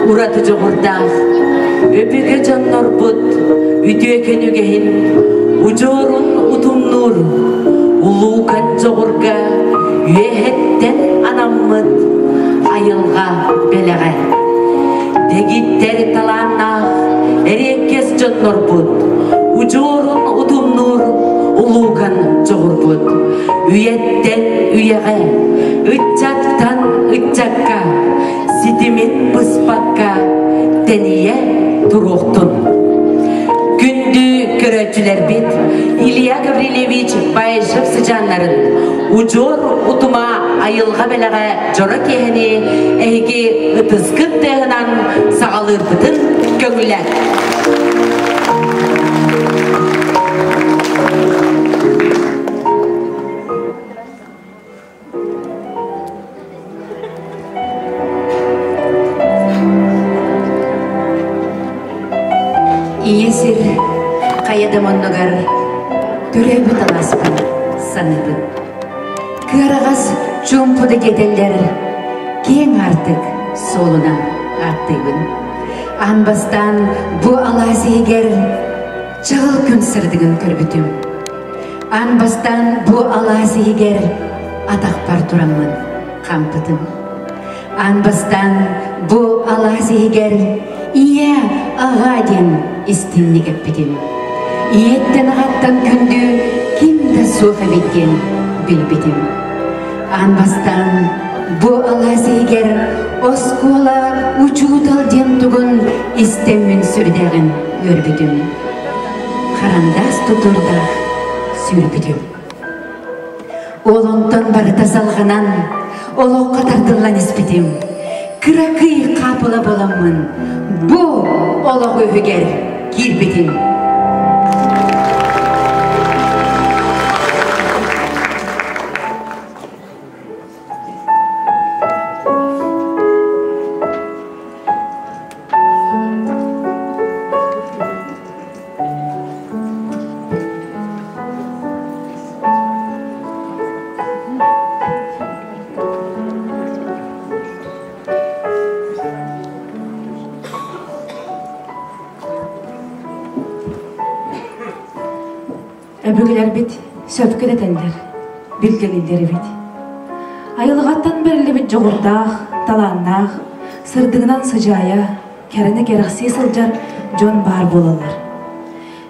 ураты дьоҕурдаах өбүгэ дьоннорбут үтүөкэн үгэһин удьуорун утумнуур улуукан дьоҕурга үөһэттэн анаммыт айылҕа бэлэҕэ. Дэгиттэр талааннаах эриэккэс дьоннорбут удьуорун утумнуур улуукан дьоҕурбут үйэттэн үйэҕэ, ыччаттан ыччакка ситимин быспакка тэнийэ туруохтун. Күндү көрөөччүлэрбит Илья Гаврильевич Баишев сыдьааннарын удьуор утума айылҕа бэлэҕэ дьоро киэһэни эһиги ытыскыт тыаһынан саҕалыырбытын көҥүлэ. Ийэ сир хайа да муннугар төрөөбүт алааспын саныыбын. Кыараҕас чуумпу да диэтэллэр киэҥ аартык суолунан ааттыыбын. Аан бастаан бу алаас иһигэр чаҕыл күн сырдыгын көрбүтүм. Аан бастаан бу алаас иһигэр атахпар тураммын хаампытым. Аан бастаан бу алаас иһигэр ийэ, аҕа диэн истиҥник эппитим. Ийэттэн аҕаттан күндү ким да суох эбит диэн билбитим. Аан бастаан бу алаас иһигэр оскуола учуутал диэн тугун истэммин сүрдээҕин үөрбүтүм. Харандаас тутуурдаах сүүрбүтүм. Ол онтон барыта салҕанан, олоххо тардыллан испитим. Кыракый хаапыла буоламмын, бу олох үһүгэр киирбитим. Өбүгэлэрбит сөпкө этэллэр, билгэлииллэр эбит. Айылҕаттан бэриллибит дьоҕурдаах, талааннаах, сырдыгынан сыдьаайа, кэрэни кэрэхсии сылдьар дьон баар буолаллар.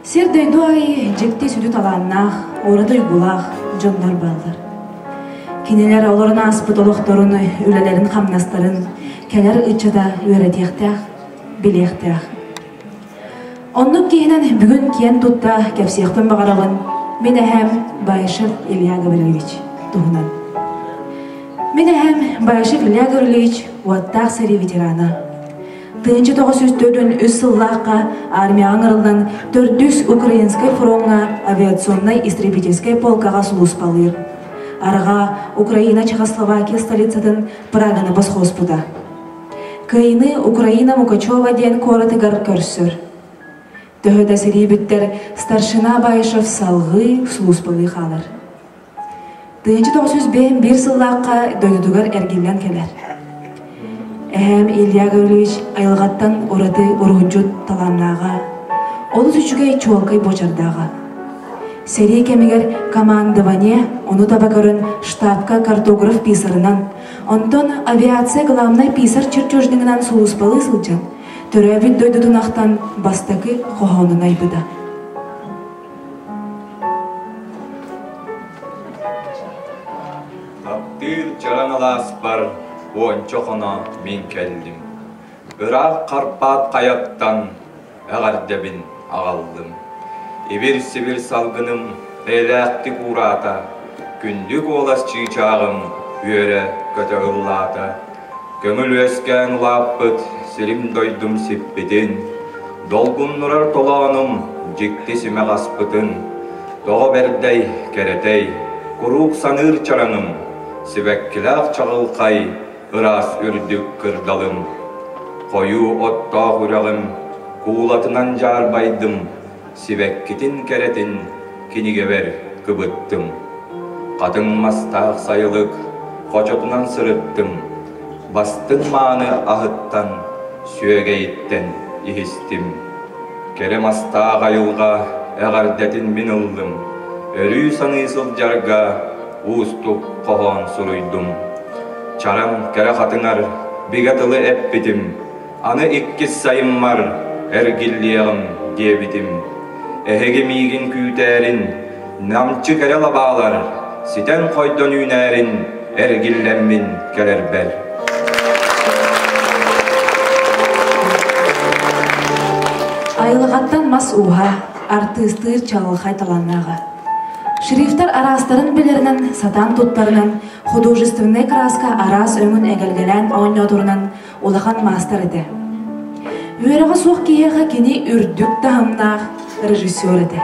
Сир-дойду аайы дьикти сүдү талааннаах, ураты уйгулаах дьоннор бааллар. Кинилэр олорон ааспыт олохторун, үлэлэрин-хамнастарын кэлэр ыччата үөрэтиэхтээх, билиэхтээх. Оннук киһинэн бүгүн киэн тутта кэпсиэхпин баҕарабын мин эһэм Баишев Илья Гаврильевич туһунан. Мин эһэм Баишев Илья Гаврильевич уоттаах сэрии ветерана. 1943 сыллаахха армияҕа ыҥырыллан төрдүс Украинскай фроҥҥа авиационнай истребительскай полкаҕа сулууспалыыр. Арҕаа Украина Чехословакия столицатын Праганы босхолоспута. Кыайыны Украина Мукачева диэн куоратыгар көрсөр. Төһө да сэрии бүттэр старшина Баишев салҕыы сулууспалыы хаалар. 1951 сыллаахха дойдутугар эргиллэн кэлэр. Эһээм Илья Гаврильевич айылҕаттан ураты уруһуйдьут талааннааҕа, олус үчүгэй чуолкай буочардааҕа. Сэрии кэмигэр командование ону таба көрөн штабка картограф писарынан, онтон авиация главнай писарь чертежнигынан сулууспалыы сылдьан, төрөөбүт дойдутун ахтан бастакы хоһоонун айбыта. Таптыыр чараҥ алааспар уонча хоно мин кэллим. Ыраах Карпат хайаттан эҕэрдэбин аҕаллым. Ибир-сибир салгыным эйэлээхтик уураата, күндү куолас чыычааҕым үөрэ көтө ыллаата. Көҥүл үөскээн улааппыт сирим-дойдум сиппитин, долгуннурар толоонум дьикти симэх аспытын, тоҕо бэрдэй, кэрэтэй, куруук саныыр чараҥым, сибэккилээх чаҕылхай ыраас үрдүк кырдалым. Хойуу оттоох үрэҕим куулатынан дьаарбайдым, сибэккитин кэрэтин кинигэбэр кыбыттым. Хатыҥ мастаах сайылык хочотунан сырыттым, бастыҥ мааны аһыттан сүөгэйиттэн иһистим. Кэрэ мастаах айылҕа эҕэрдэтин мин ыллым, өрүү саныы сылдьарга уустук хоһоон суруйдум. Чараҥ кэрэ хатыҥар бигэ тылы эппитим, аны иккис сайыммар эргиллиэҕим диэбитим. Эһиги миигин күүтээрин, намчы кэрэ лабаалар ситэн-хойдон үүнээрин эргиллэммин кэлэрбэр. Айылҕаттан мас ууһа, артыыстыыр чаҕылхай талааннааҕа. Шрифтэр араастарын билэринэн, сатаан туттарынан, художественнай краска араас өҥүн эгэлгэлээн оонньооторунан улахан маастар этэ. Үөрэҕэ суох киһиэхэ кини үрдүк таһымнаах режиссер этэ.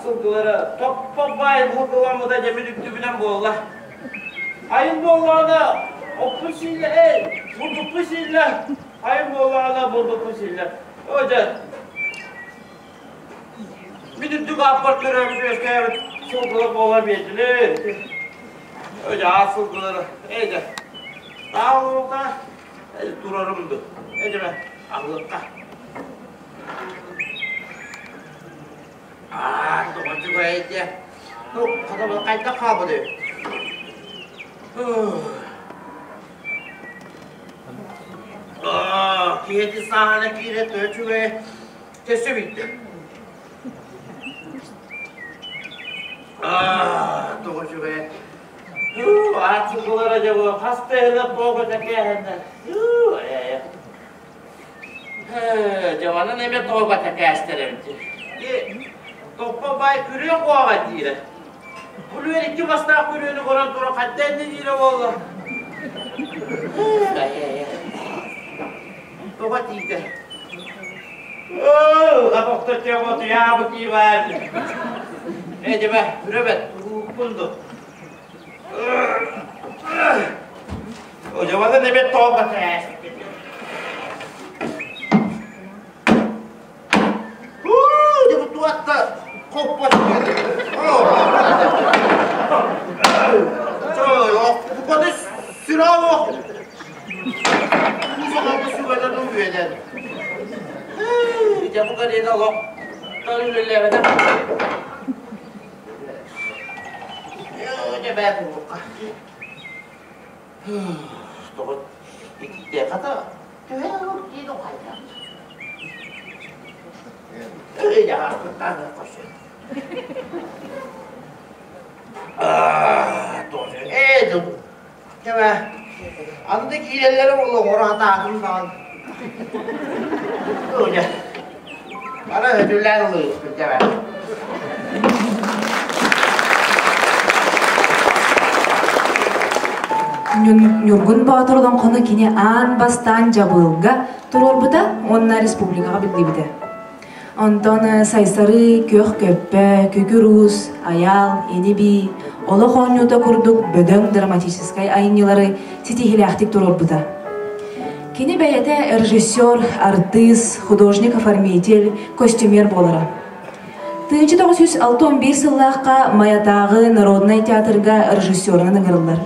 Сылгылары топпо баай булгуламмыта дьэ мүлүктүбүнэн буолла. Айын буоллаҕына оппун сииллэ, эй, бурдукпун сииллэ, айын буоллаҕына бурдукпун сииллэ. Оо дьэ, мин үрдүк ааппар төрөөбүт үөскээбит сылгылар буолар биэрдилэр. Оо дьэ, аат сылгылары, эй дьэ, тааллыылта турарым ду, эй дьэ, аһылыкка. Аа, доҕордьугай дьэ. Ну, хата хайдах хаалбытай? Аа, киһити сааһына киирэ төһө үчүгэй төссө биирдэ. Аа, тоҕо үчүгэй. Аат сылгылара дьэ бу хас да ыһыла тоҕо тэкээһиннэр. Ээ, Дьаванан эмэ тоҕо кээстэр эбит. Топпо баай күрүө куоҕа диирэ. Күрүө икки бастаах күрүөнү көрөн туран хайда инни диирэ буолла. Тоҕо тиийдэ. Апохто тема туяабы киибаар. Э, дебе, үрөбет, турууккунду. Дьабада небет тоҕо Туатта хоппот. Буканы сүрау. Тоҕо итиитэ хата төһө олор диэн ухайда. Ээ, кэбэ, анды киирэллэрэ олоҕор атаатын даҕан. Бара өтүлээн ылыыспыт кэбэ. Ньургун Боотур олоҥхону кини аан бастаан Дьабыылга туруорбута уонна республикаҕа биллибитэ. Онтон Сайсары, Күөх Көппө, Күкүр Уус, Айаал, Ини-бии, Олох оонньуута курдук бөдөҥ драматическай айымньылары ситиһиилээхтик туруорбута. Кини бэйэтэ режиссер, артыыс, художник-оформитель, костюмер буолара. 1961 сыллаахха Майатааҕы народнай театрга режиссерынан ыҥырыллар.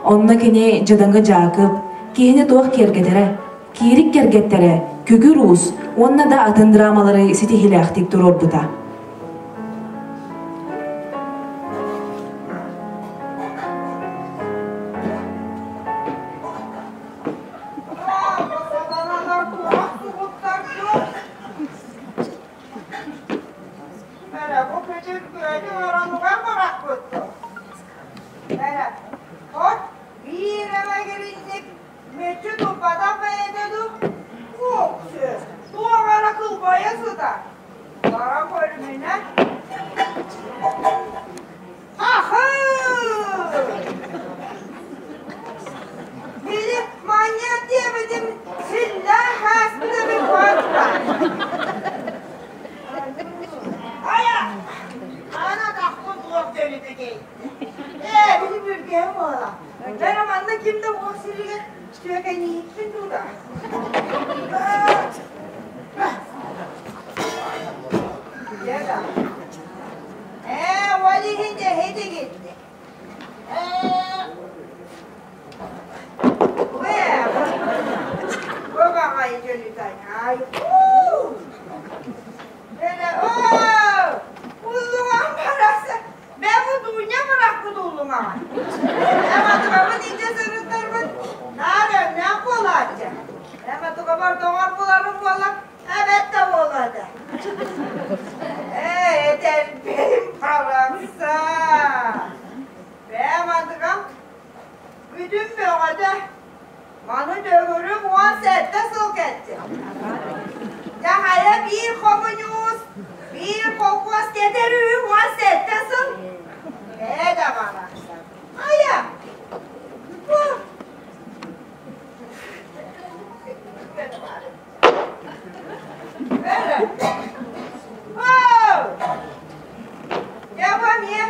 Онно кини Дьадаҥы Дьаакып, киһини туох киэргэтэрэ, Киирик кэргэттэрэ, Күкүр Уус уонна да атын драмалары ситиһиилээхтик туруорбута. Эрэ, бу күтүр күөнү оронугар бырахпыт дуо? Эрэ, от биир эмэ гиринник мүччү туппатах бэйэтэ дуу? Уоксү, туох эрэ кылбайа сытар. Бара көрү. дьөлүтэ кэйдэ. Ээ, били бүргэһим буола. Бэрэ манна ким да буол сиригэр сүөкэниһикпин дуута. Дьэ Ээ, ол иһин дьэһи дигитти. Ээ, бу баҕайы дьөлүтэ ай Бele, оо, уллуҥам барахсан, бээ бу Дуня бырахпыт уллуҥаҕа. Эм атыгабын илдьэ сырыттарбын, наар өҥнөөх буолааччы. Эм атыгабар доҕор буларым буолла, эбэт да буолуо этэ. Ээ, этэрбин барахсан. Бэм атыгам бүтүн бөҕөтө. Маны төгүрүк 17 сыл кэттим. Дьэ хайа биир хомуньуус, биир холкуос кэтэр үһү 17 сыл. Ээ да барахсан. Хайа? Бу. Бөрө. Оу! Дьэ бу эмиэ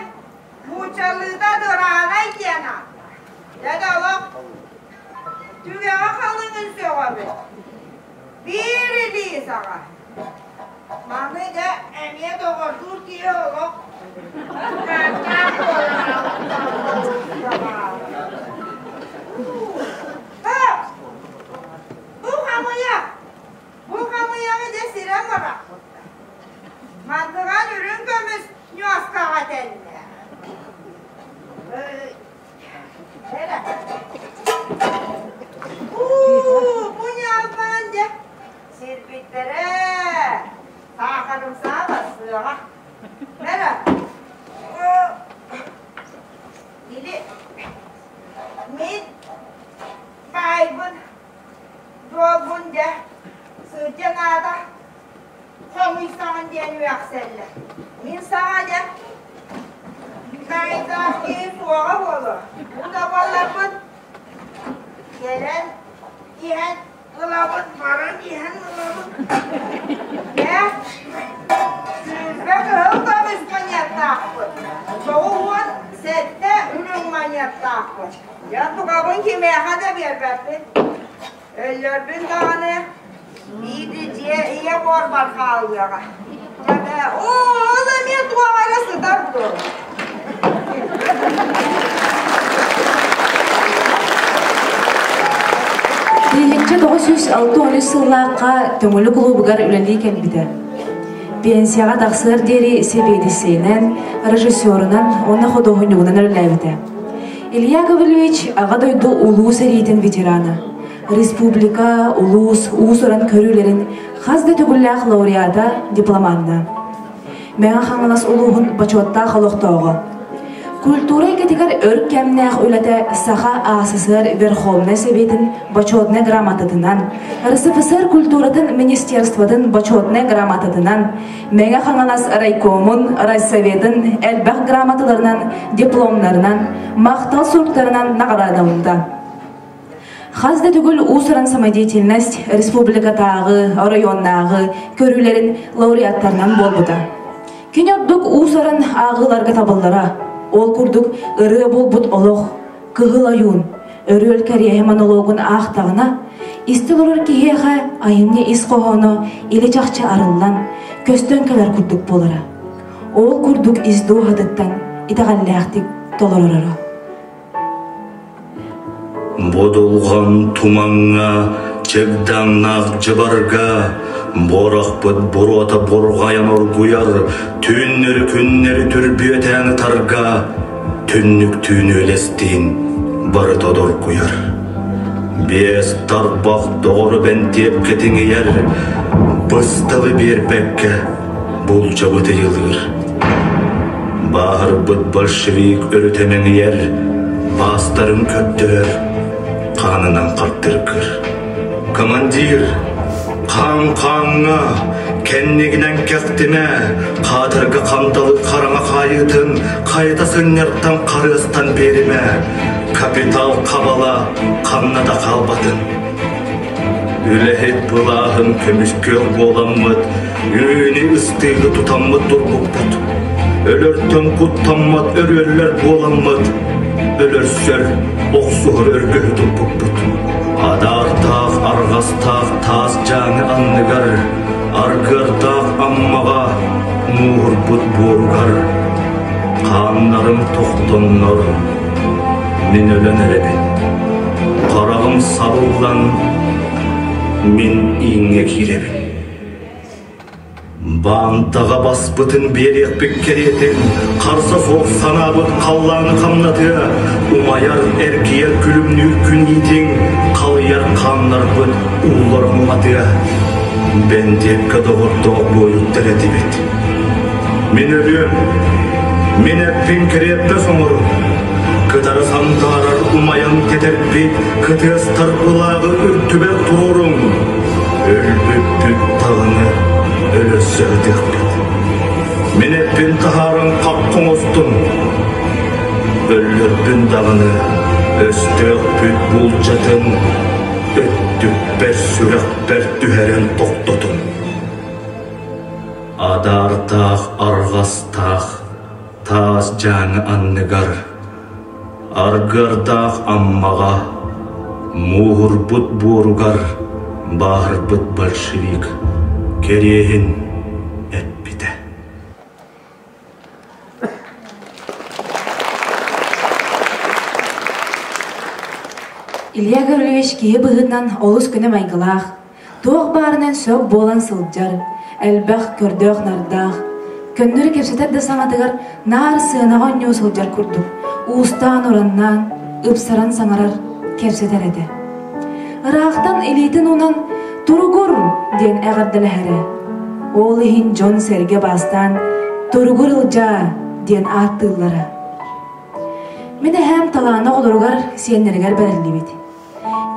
нууччалыыта дыраанай диэн ааттаах. Дьэ да олох түгэҕэ халыҥын сөҕөбүн. Биир илии саҕа. Маны дьэ эмиэ доҕордуур киһи олох каачаах Бу хамыйах, бу хамыйаҕы дьэ сирэн барахпыттар. Мантыган үрүҥ көмүс ньуоскаҕа тэннэ. Эрэ. Уу, бу ньаалбаан дьэ сирбиттэрэ. Саахарымсаа бассыаҕа. Эрэ. Или мин баайбын, дуолбун дьэ, сылдьан аата хомуйсаҕын диэн үөхсэллэр. Мин саҕа дьэ баайдаах киһи суоҕа буолуо. Бу да буолларбын кэлэн иһэн ылабын, баран иһэн ылабын. Дьэ, 20 кыһыл көмүс монеттаахпыт, 97 үрүҥ монеттаахпыт. Дьэ, тугабын кимиэхэ да биэрбэппин. Өллөрбүн даҕаны биир дьиэ ийэ буорбар хаалыаҕа. Дьэ, ол эмиэ туох эрэ сытар дуо? 1963 сыллаахха Төҥүлү кулуубугар үлэлии кэлбитэ. Пенсияҕа тахсыар диэри сэбиэдиссэйинэн, режиссерунан уонна худуоһунньугунан үлэлээбитэ. Илья Гаврильевич Аҕа дойду Улуу сэриитин ветерана, республика, улуус уус-уран көрүүлэрин хас да төгүллээх лауреата, дипломанна. Мэҥэ Хаҥалас улууһун бочуоттаах олохтооҕо. Культура эйгэтигэр өр кэмнээх үлэтэ Саха АССР Верховнай Сэбиэтин Бочуотунай грамотатынан, РСФСР культуратын Министерствотын Бочуотунай грамотатынан, Мэҥэ Хаҥалас райкомун, райсоветын элбэх грамоталарынан, дипломнарынан, махтал суруктарынан наҕараадаламмыта. Хас да төгүл уус-уран самодеятельность республикатааҕы, оройуоннааҕы көрүүлэрин лауреаттарынан буолбута. Кини ордук уус-уран ааҕыыларга табыллара. Ол курдук ырыа буолбут олох, кыһыл ойуун, өрүөл кэриэһэ монологун аахтаҕына, истэ олорор киһиэхэ айымньы ис хоһооно илэ-чахчы арыллан, көстөн кэлэр курдук буолара. Ол курдук ис дууһатыттан итэҕэллээхтик толороро. Будулҕан тумаҥҥа, чыгдаҥнаах дьыбарга буорахпыт буруота бурҕайан оргуйар, түүннэри-күннэри түрбүөтээн ытарга, түннүктүүн үөлэстиин бары тодоргуйар. Биэс тарбах доҕору бэнтиэпкэ тиҥийэр, бысталы биэрбэккэ булдьабыт ыйылыыр. Бааһырбыт большевик өрүтэ мэҥийэр, баастарын көрдөһөр, хаанынан хартыргыр. Командир, хаан-хааҥҥа, кэннигинэн кэхтимэ, хаатырга ханталык хараҥа хаайыытын хайыта сынньартан харыастан биэримэ, капитал хабала ханна да хаалбатын. Үлэһит былааһын көмүскүөх буоламмыт, үүнү ыстыыгы тутаммыт турбуппут. Өлөртөн куттаммат өрүөллэр буоламмыт, өлөрсөр, охсуһар өргөһү туппуппут. Адаартаах, арҕастаах таас дьааҥы анныгар, аргыардаах Аммаҕа мууһурбут буоругар хааннарым тохтоннор, мин өлөн эрэбин. Хараҕым сабыллан, мин ииҥҥэ киирэбин. Баантаҕа баспытын биэриэхпит кэриэтин, харса суох санаабыт халлааны хамнатыа, умайар, эргийэр күлүмнүүр күн иитиҥ, халыйар хааннарбыт уулларын уматыа. Бэнтиэккэ доҕордоох буойуттар этибит. Мин өлүөм, мин эппин кириэппэс оҥорун, кытары сандаарар умайан тэтэрбит кытыастар былааҕы үрдүбэр туруоруҥ, өлбүппүт даҕаны өлөрсө ытыахпыт. Мин эппин таһааран хахха оҥостун, өллөрбүн даҕаны өстөөхпүт булчатын өттүкпэр сүрэхпэр түһэрэн тохтотун. Адаардаах арҕастаах таас дьааҥы анныгар, аргыардаах Аммаҕа, мууһурбут буоругар бааһырбыт большевик кэриэһин эппитэ. Илья Гаврильевич киһи быһыытынан олус көнө майгылаах, Туох баарынан сөп буолан сылдьар, элбэх көрдөөх-нардаах, көннөрү кэпсэтэр да саҥатыгар наар сыанаҕа оонньуу сылдьар курдук, уустаан-ураннаан, ыпсаран саҥарар, кэпсэтэр этэ. Ыраахтан илиитин уунан «Туругур!» диэн эҕэрдэлэһэрэ. Ол иһин дьон-сэргэ баастаан «Туругур Ылдьаа!» диэн ааттыыллара. Мин эһээм талаана оҕолоругар, сиэннэригэр бэриллибит.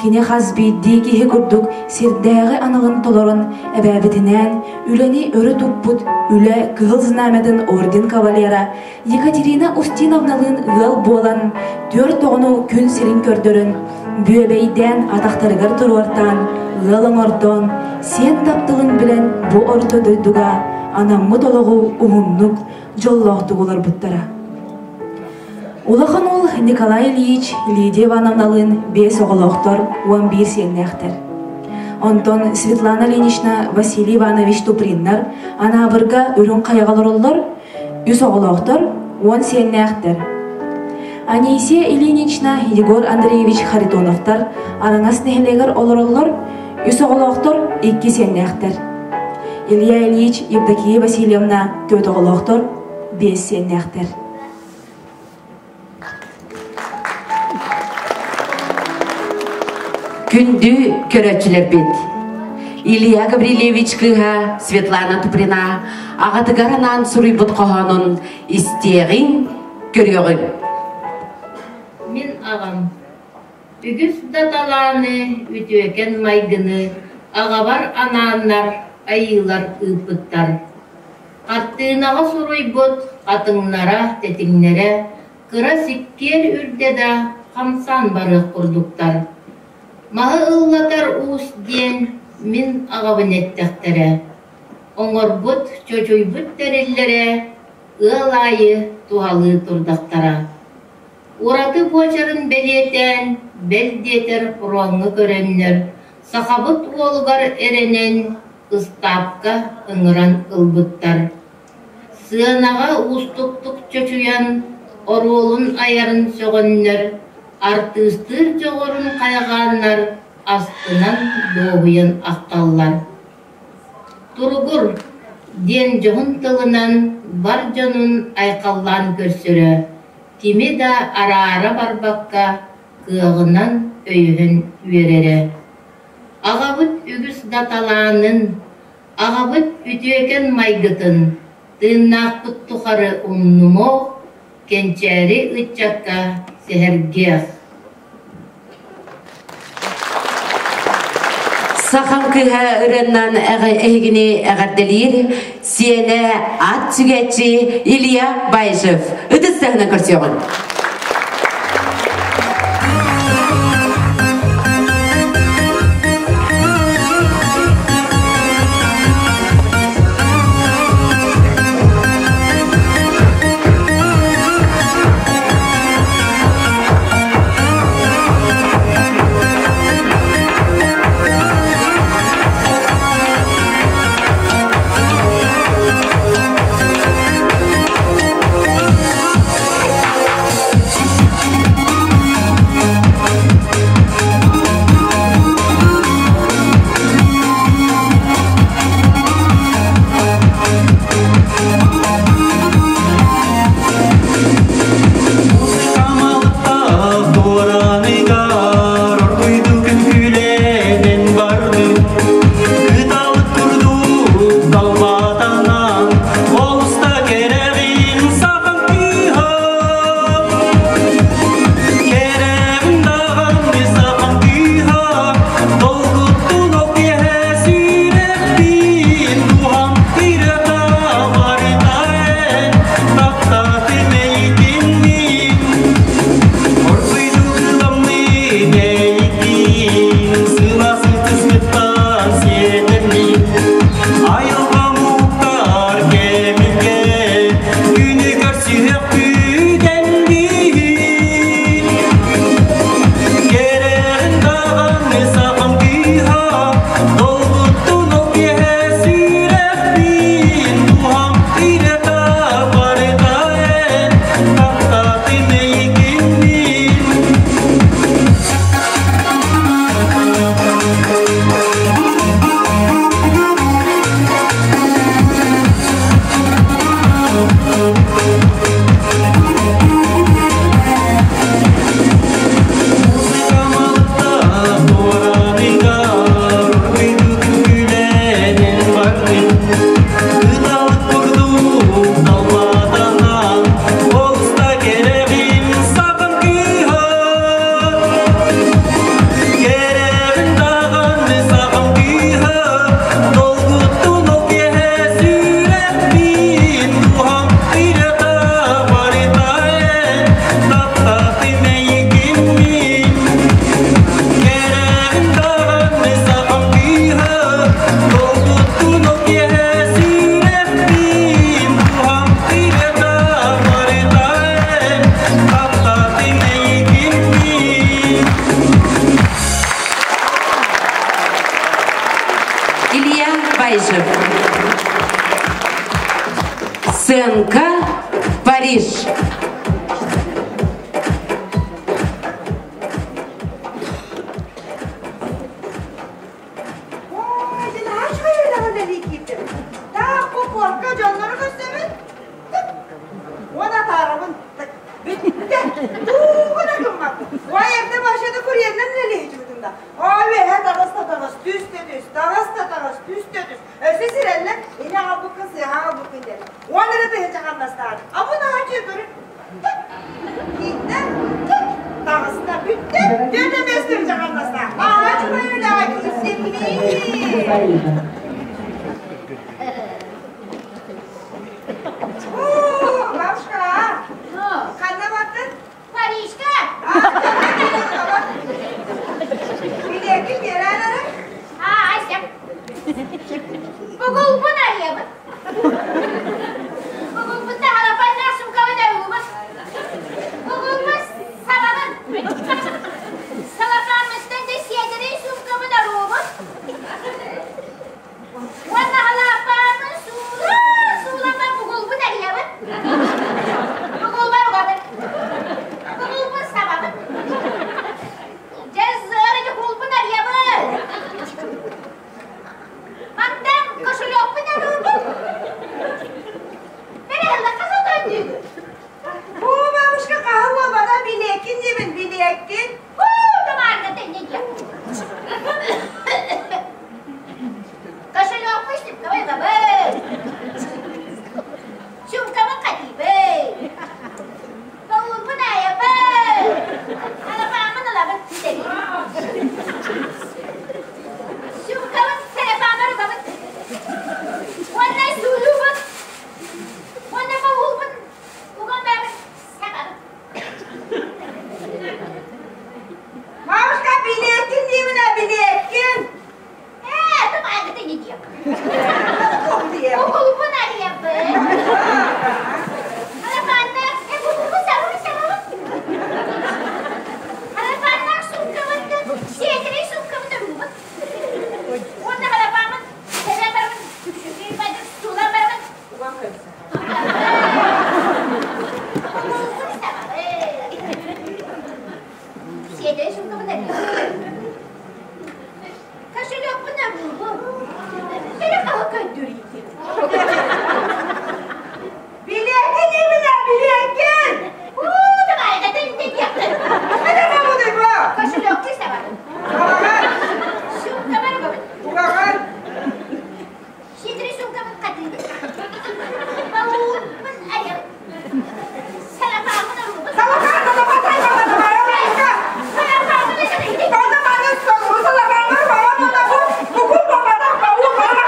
Кини хас биирдии киһи курдук сирдээҕи аналын толорон эбээбитинээн үлэни өрө туппут үлэ Кыһыл Знамятын орден кавалера Екатерина Устиновналыын ыал буолан түөрт оҕону күн сирин көрдөрөн, бүөбэйдээн атахтарыгар туруортаан, ыал оҥортоон, сиэн тапталын билэн бу орто дойдуга анаммыт олоҕу уһуннук, дьоллоохтук олорбуттара. Улахан уол Николай Ильич Лидия Ивановналыын биэс оҕолоохтор, 11 сиэннээхтэр. Онтон Светлана Ильинична, Василий Иванович Туприннар Анаабырга Үрүҥ Хайаҕа олороллор, үс оҕолоохтор, уон сиэннээхтэр. Анисия Ильинична, Егор Андреевич Харитоновтар Араҥас нэһилиэгэр олороллор, үс оҕолоохтор, икки сиэннээхтэр. Илья Ильич, Евдокия Васильевна түөрт оҕолоохтор, биэс сиэннээхтэр. Күндү көрөөччүлэрбит! Илья Гаврильевич кыыһа Светлана Туприна аҕатыгар анаан суруйбут хоһоонун истиэҕиҥ, көрүөҕүҥ. Мин аҕам үгүс да талааны, үтүөкэн майгыны аҕабар анааннар айыылар ыыппыттар. Хартыынаҕа суруйбут хатыҥнара, тэтиҥнэрэ кыра сиккиэр үрдэ да хамсаан барыах курдуктар. Маһы ыллатар уус диэн мин аҕабын эттэхтэрэ. Оҥорбут, чочуйбут тэриллэрэ ыал аайы туһалыы турдахтара. Ураты буочарын бэлиэтээн, бэл диэтэр фроҥҥа көрөннөр, сахабыт уолугар эрэнэн ыстаапка ыҥыран ылбыттар. Сыанаҕа уустуктук чочуйан, оруолун айарын сөҕөннөр, артыыстыыр дьоҕурун хайҕааннар астынан дуоһуйан ахталлар. «Туругур!» диэн дьоһун тылынан бар дьонун айхаллаан көрсөрө, кими да араара барбакка кыаҕынан өйөһөн үөрэрэ. Аҕабыт үгүс да талаанын, аҕабыт үтүөкэн майгытын тыыннаахпыт тухары умнумуох, кэнчээри ыччакка сэһэргиэх. Сахам кыыһа ырыаннан эһигини эҕэрдэлиир сиэнэ ат сүгээччи Илья Баишев. Ытыс тыаһынан көрсүөҕүн. Түөртэ бэс тыһыынча хамнастаах. Аҕа чугай үлэҕэ киирсиммит. Уу, бабушка, ханна бардын? Парижка! Билиэккин биэрээр эрэ. Аа, сөп. Бугулбун арыйабын. Бугулбун таһалапаннаах сумкабын арыыбын. Бугулбун сабабын. Салапааммыттан да сиэдэрэй сумкабын аруубун. Уонна халаапааммын суула суулама бугулбун арыйабын. Бугулбар угабын. Бугулбун сабабын. Дьэ, зыары кулбун арыйабын. Мантан кошелекпун аруубун. Бэрэһэллэххэ сотон дүүгүн. Уу, бабушка, хаһы буолбата билиэккин диибин, билиэккин. Уу, тамаарга тэннэ диэх. Кошелекпун сипкабай ылабын. Сумкабын хатыыбын. Баулбун аайабын. Алапааммын ылабын ситэбин. Сумкабын телефаммар угабын. Уонна суулуубун. Уонна баулбун уган бэбин сабабын. Бабушка, билиэккин диибин, билиэккин. Ээ, тамаарга тэннэ диэх. Туох диэм? Бугулбун арыйабын. Алапааннаах бугулбун сабабын сабабын. Алапааннаах сумкабын сиэтэрэй сумкабын уруубун. Уонна халапааммын тэбэн барабын, суулан барабын. Бугулбун сабабын. Сиэтэрэй сумкабын арыйабын. Кошелекпун уруубун. Бere хаһы көрдөрүйдүм. Билиэккин диибин, билиэккин. Уу, тамаарга тэннэ диэххин. Это бабудай бу. Кошелекпун сабабын. Сабаҕын, Сумкабар угабын. угаҕын. Сиэтэрэй сумкабын хатыыбын. Баулбун арыйабын. Салапааммын уруубун. Салакаан, салапаан, салапаан, бабушка. Салапааммын эсэбин. Бана маны салапааннар бабан бу букул бабада бабу баба.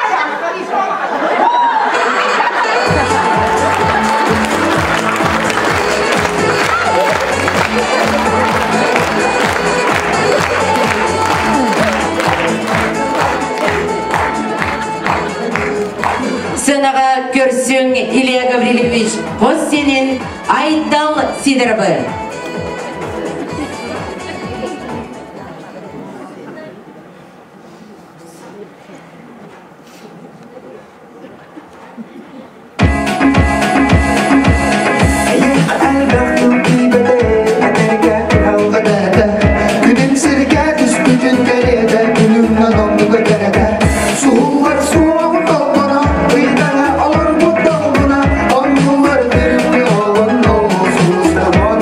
Сыанаҕа көрсүҥ Илья Гаврильевич хос сиэнин Айдал Сидоровы. Күнүм сиргэ түспүтүн кэриэтэ, күнүмнэн оннуга кэрэтэ. Суһуллар суоҕун толбоно, ыйдаҥа олорбут долгуна, оннулар түрүккэ олонно, сулустабон.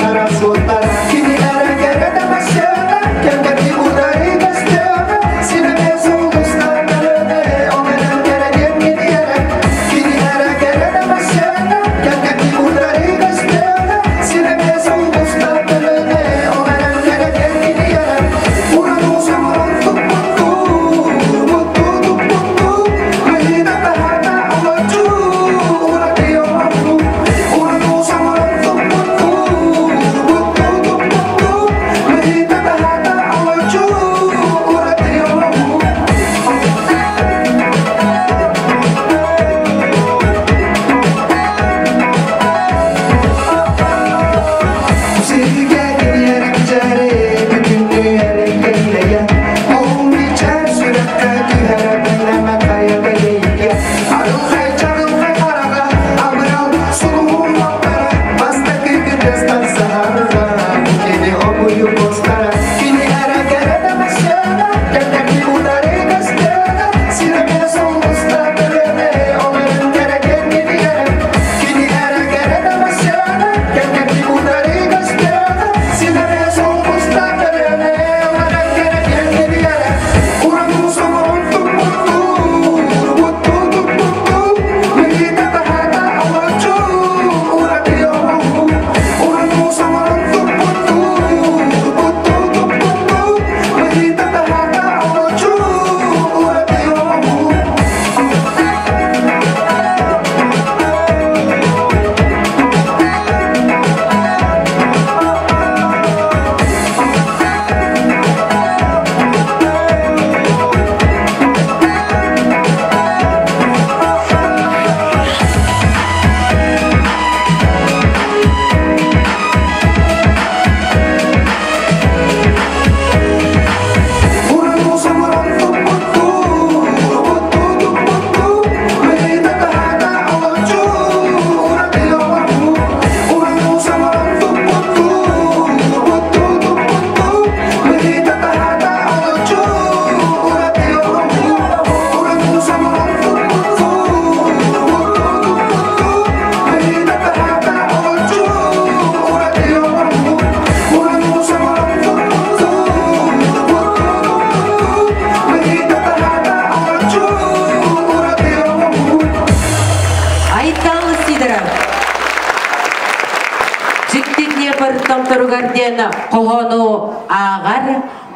томторугар диэн хоһоону ааҕар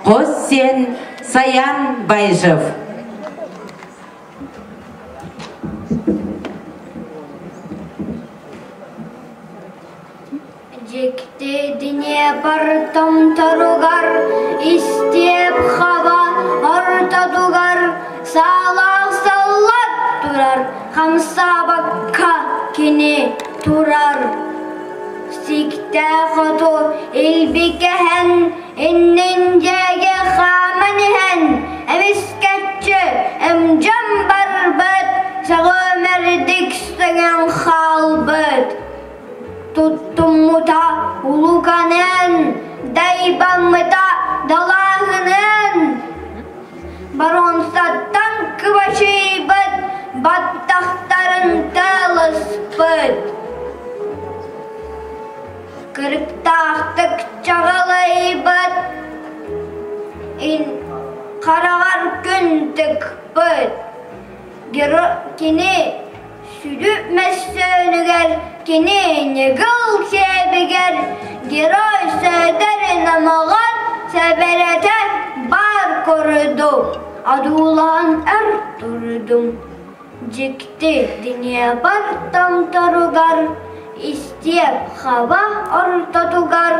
хос сиэн Саян Байжев. Дьикти Днепр томторугар, истиэп хаба ортотугар саалаах саллат турар, хамсаабакка кини турар. Сиктээх хоту илбикэһэн, иннин дьиэгэ хааман иһэн, эмискэччи ымдьам барбыт, сөҕүмэрдик сөҥөн хаалбыт. Туттуммута улуканын, дайбаммыта далааһынын, боруонсаттан кыбачыйбыт баттахтарын тыалыспыт. Кырыктаахтык чаҕылыйбыт, хараҕар күн тыкпыт. Кини Сүдү мөссүөнүгэр кини ньыгыл сиэбигэр герой Сөдөр намаҕар сэбэрэтэ баар курдук одуулаан өр турдум. Дьикти Днепр томторугар истиэп хаба ортотугар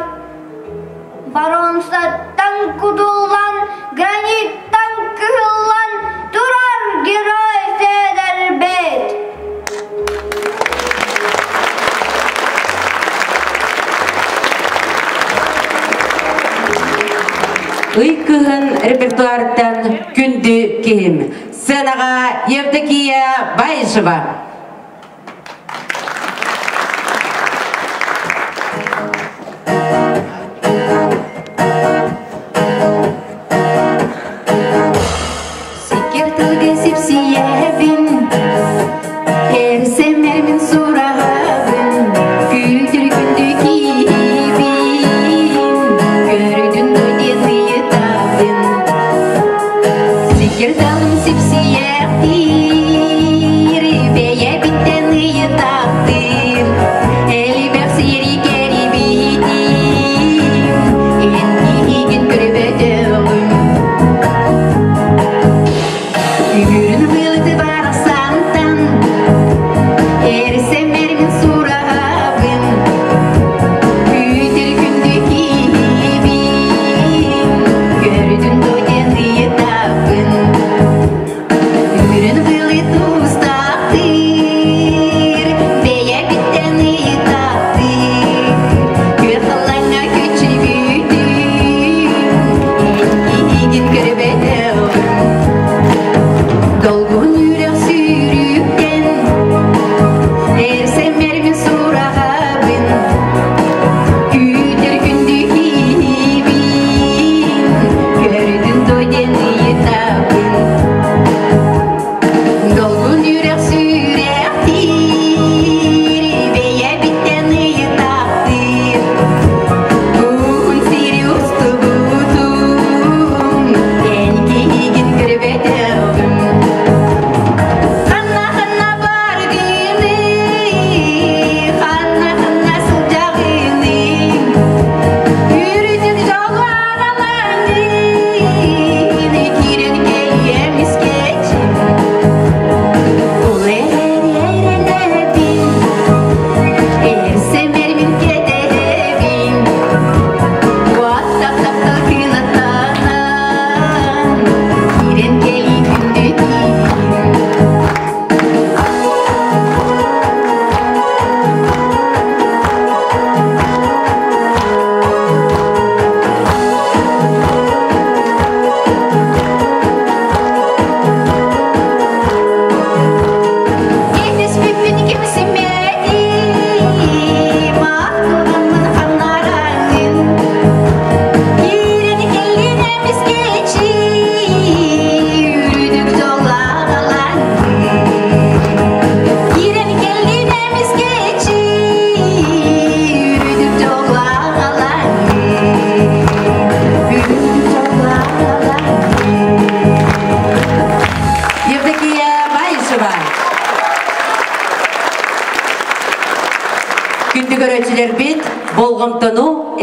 Баронсаттан кутуллан, граниттан кыһыллан турар герой Федорбет! Ый кыһын репертуартан күндү киһим. Сценаҕа Евдокия Баишева. Сиккир тылга сипсийэбин, Эрсэмэрмин сураҕабын, Күүтүр күндү киһибин, Көрдүн дуо диэн ыйытабын. Сиккир тылым сипсийэхтиир,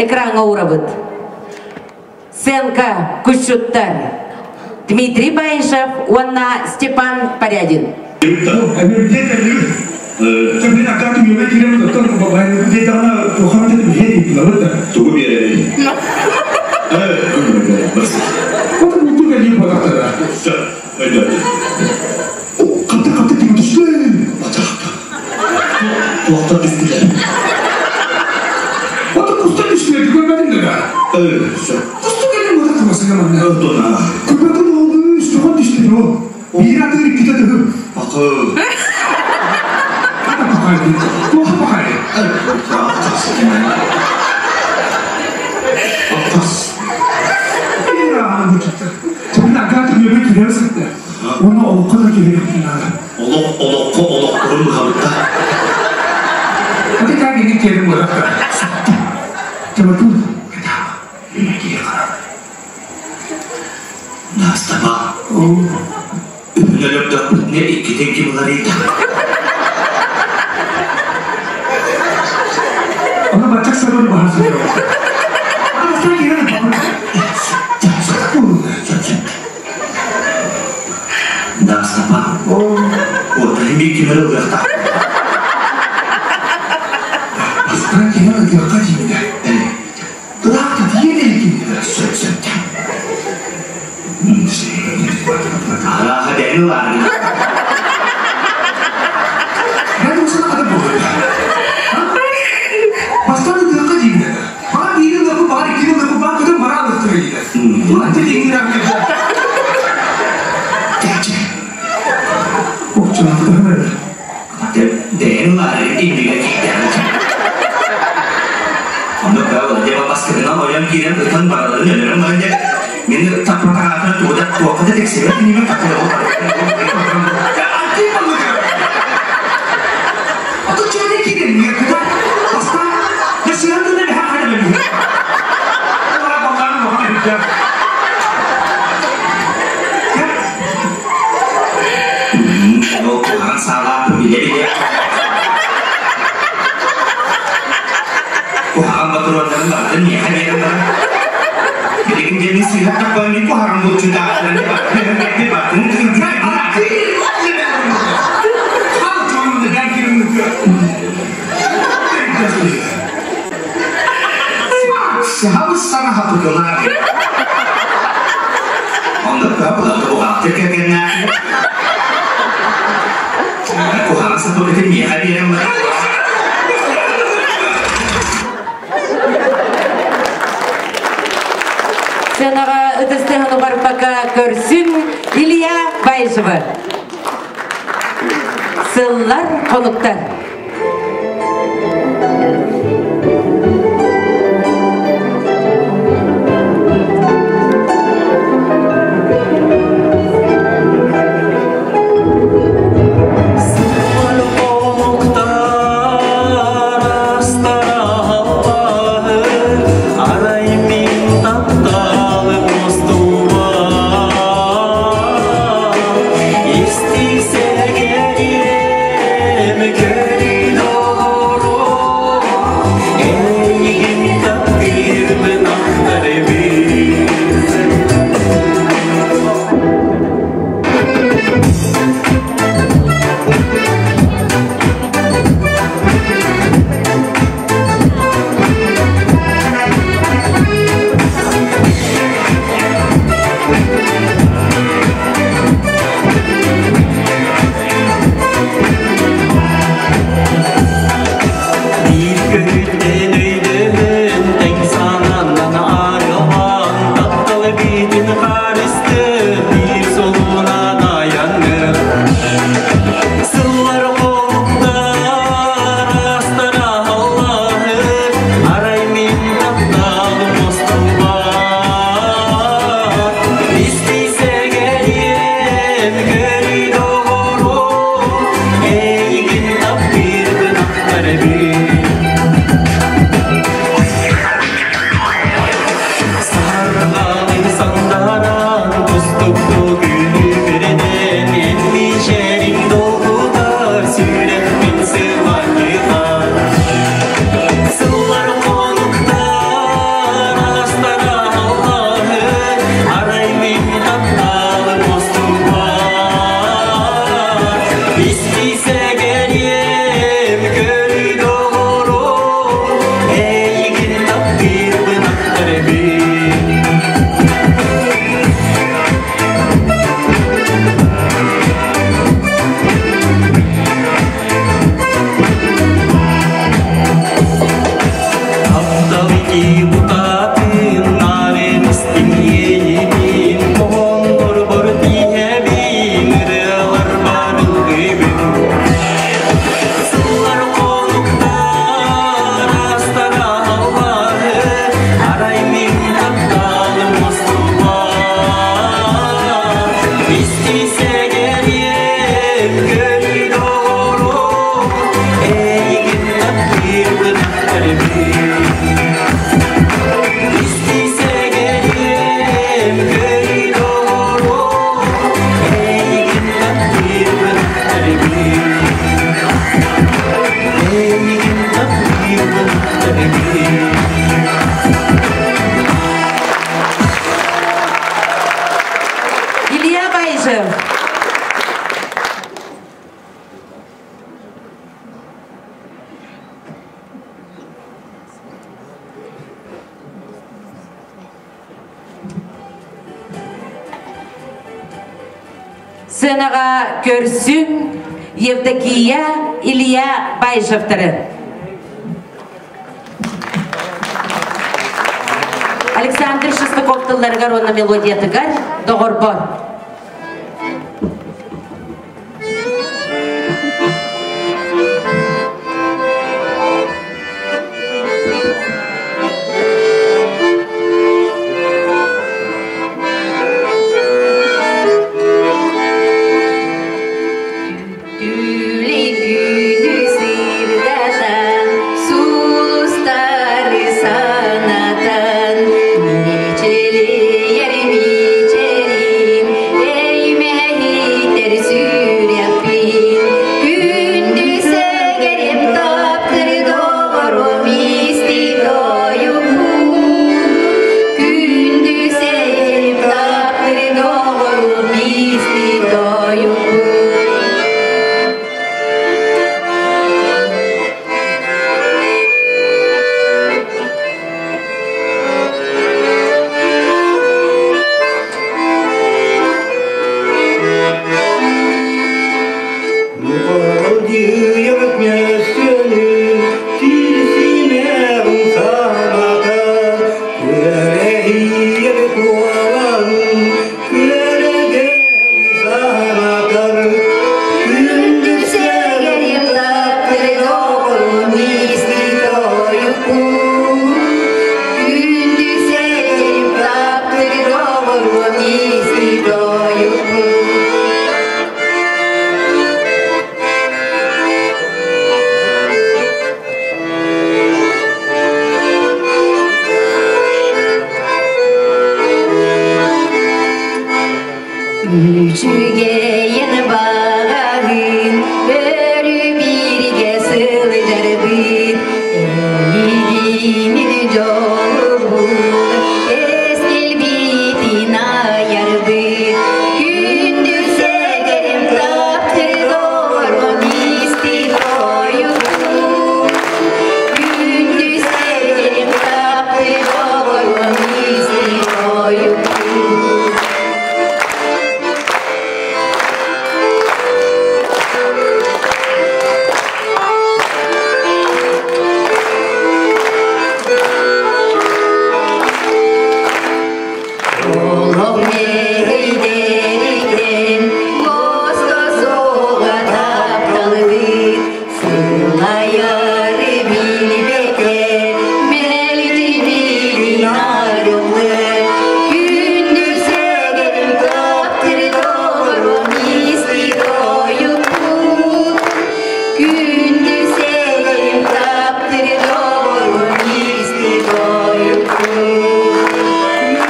экраҥҥа уурабыт. Сценка кусчуттар Дмитрий Баишев уонна Степан Порядин. Тугу биэрэрий? Туохта түстүлэр? Олох олоххо олохторун быһабытта. Настаба. Үһүнөлөрдөхпүтүнэ иккитин ким ыларыйда? Настаба. Уотайым иккимер ылыахтаах. Сөп-сөп. Арааха дэни лааны. Дэни лааны иннигэ киирдэ. Онно баа дьэ баскытынан ойон киирэн ытан бараларын өлөрөн баран дьэ мин таппатаҕаатына туода туохха да тиксибэт иниме Куһаҕан саалааппын билэ-билэ куһаҕан ботуруоннарын барытын миэхэ биэрэн баран билигин диэни сыыһа таппан мин куһаҕан булчутаахтарын баттын Онно бухгалтер кэргэннээх куһаҕан сатабытын миэхэ биэрэн баран Сценаҕа ытыстыһан уҕарпака көрсүн Илья Баишева. Сыллар хонуктар. Сценаҕа көрсүҥ Евдокия Илья Баишевтары. Александр Шестаков тылларыгар уонна мелодиятыгар доҕорбор. Түлей сырдатан, сулустары санатан, мичилийэр мичэрим, эймэһитэр сүрэхпин, күндү сэгэрим таптыр доҕорум исти тойукпун, күндү сэгэрим таптыр доҕорум исти тойукпун. Күндү сэгэрим таптыр доҕорум исти тойукпун. Күндү сэгэрим таптыр доҕорум исти тойукпун. Үчүгэйин баҕаһын өрүү бииргэ сылдьарбыт, эйигин дьолбун эскилбитин айарбыт. Күндү сэгэрим таптыр доҕорум исти тойукпун. Күндү сэгэрим таптыр доҕорум исти тойукпун. Олох мэһэйдэриттэн мосто суоҕа тапталыбыт, сылайары билбэккэ мэлдьи арыллы. Күндү сэгэрим таптыр доҕорум исти тойукпун. Күндү сэгэрим таптыр доҕорум исти тойукпун.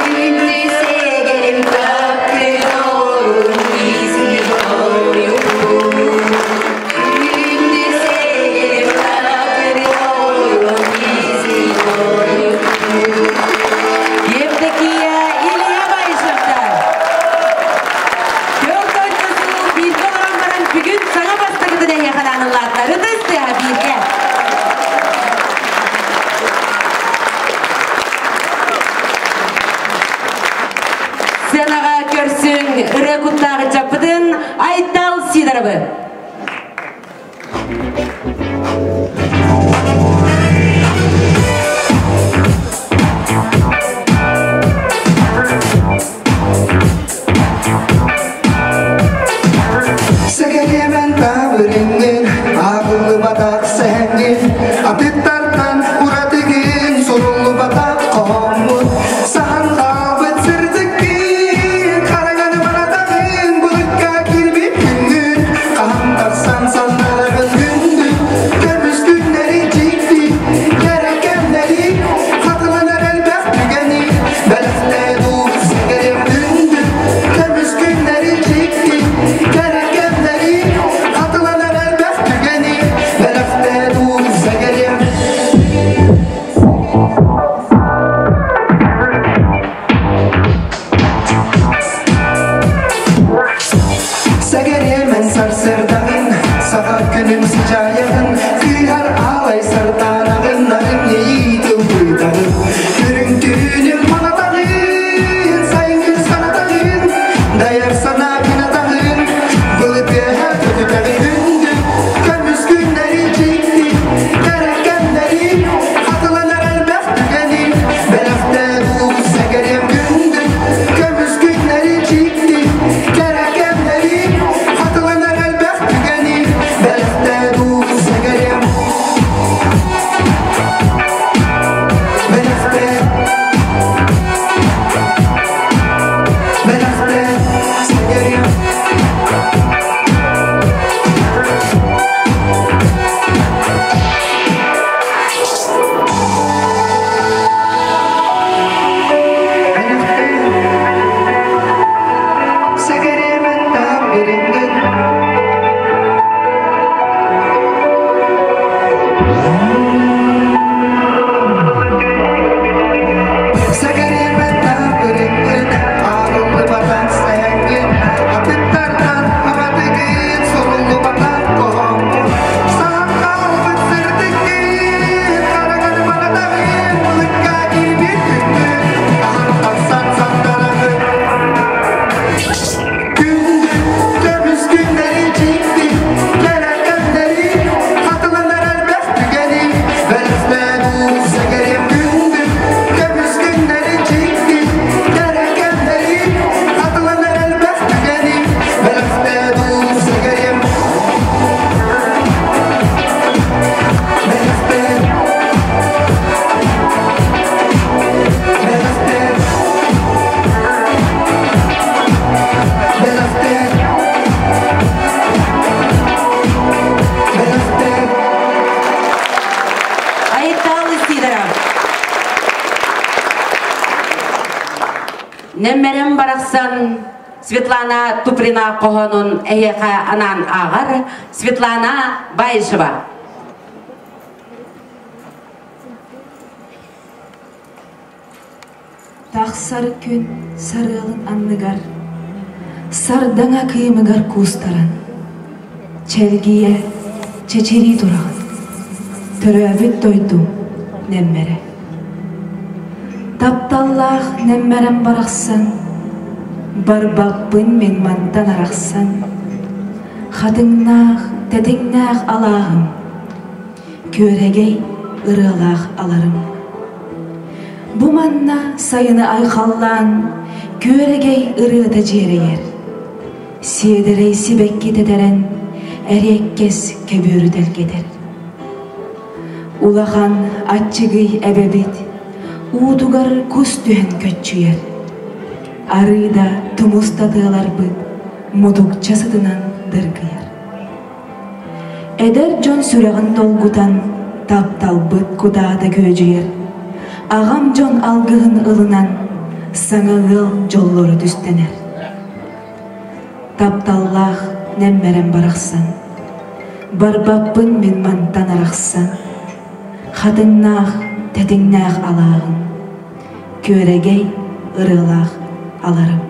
Күндү сэгэрим таптыр доҕорум исти тойукпун. Күндү сэгэрим таптыр доҕорум исти тойукпун. Евдокия Илья Баишевтар. Төрт ойдосу бииргэ олорон баран бүгүн саҥа бастакытын эһиэхэ аналлааттар. Ытыс тыаһа бииргэ. Сценаҕа көрсүҥ ырыа куттааҕы чаппытын Айтал Сидоровы. Сэгэриэмэн таабырыҥҥын, ааҕыллыбатах сэһэҥҥин, атыттартан уратыгын, суруллубатах хоһооммут, саһан хаалбыт сырдыккын, хараҥаны баратаҕын, былыкка киирбит күҥҥүн, хаһан Нэммэрим барахсан Светлана Туприна хоһоонун эһиэхэ анаан ааҕар Светлана Баишева. Тахсар күн сарыалын анныгар, сардаҥа кыымыгар куустаран, чэлгийэ чэчирии тураҕын, төрөөбүт дойдум нэммэрэ. Тапталлаах нэммэрэм барахсан, барбаппын мин мантан арахсан, хатыҥнаах, тэтиҥнээх алааһым, күөрэгэй ырыалаах аларым. Бу манна сайыны айхаллаан, күөрэгэй ырыата дьиэрэйэр. Сиэдэрэй сибэкки тэтэрэн, эриэккэс көбүөрү тэлгэтэр. Улахан аччыгый эбэбит уутугар кус түһэн көччүйэр. Арыыда тумус татыаларбыт мутукча сытынан дыргыйар. Эдэр дьон сүрэҕин долгутан, тапталбыт кутаата күөдьүйэр. Аҕам дьон алгыһын ылынан, саҥа ыал дьоллоро түстэнэр. Тапталлаах нэммэрэн барахсан, барбаппын мин мантан арахсан, хатыҥнаах, тэтиҥнээх алааһым, күөрэгэй ырыалаах аларым.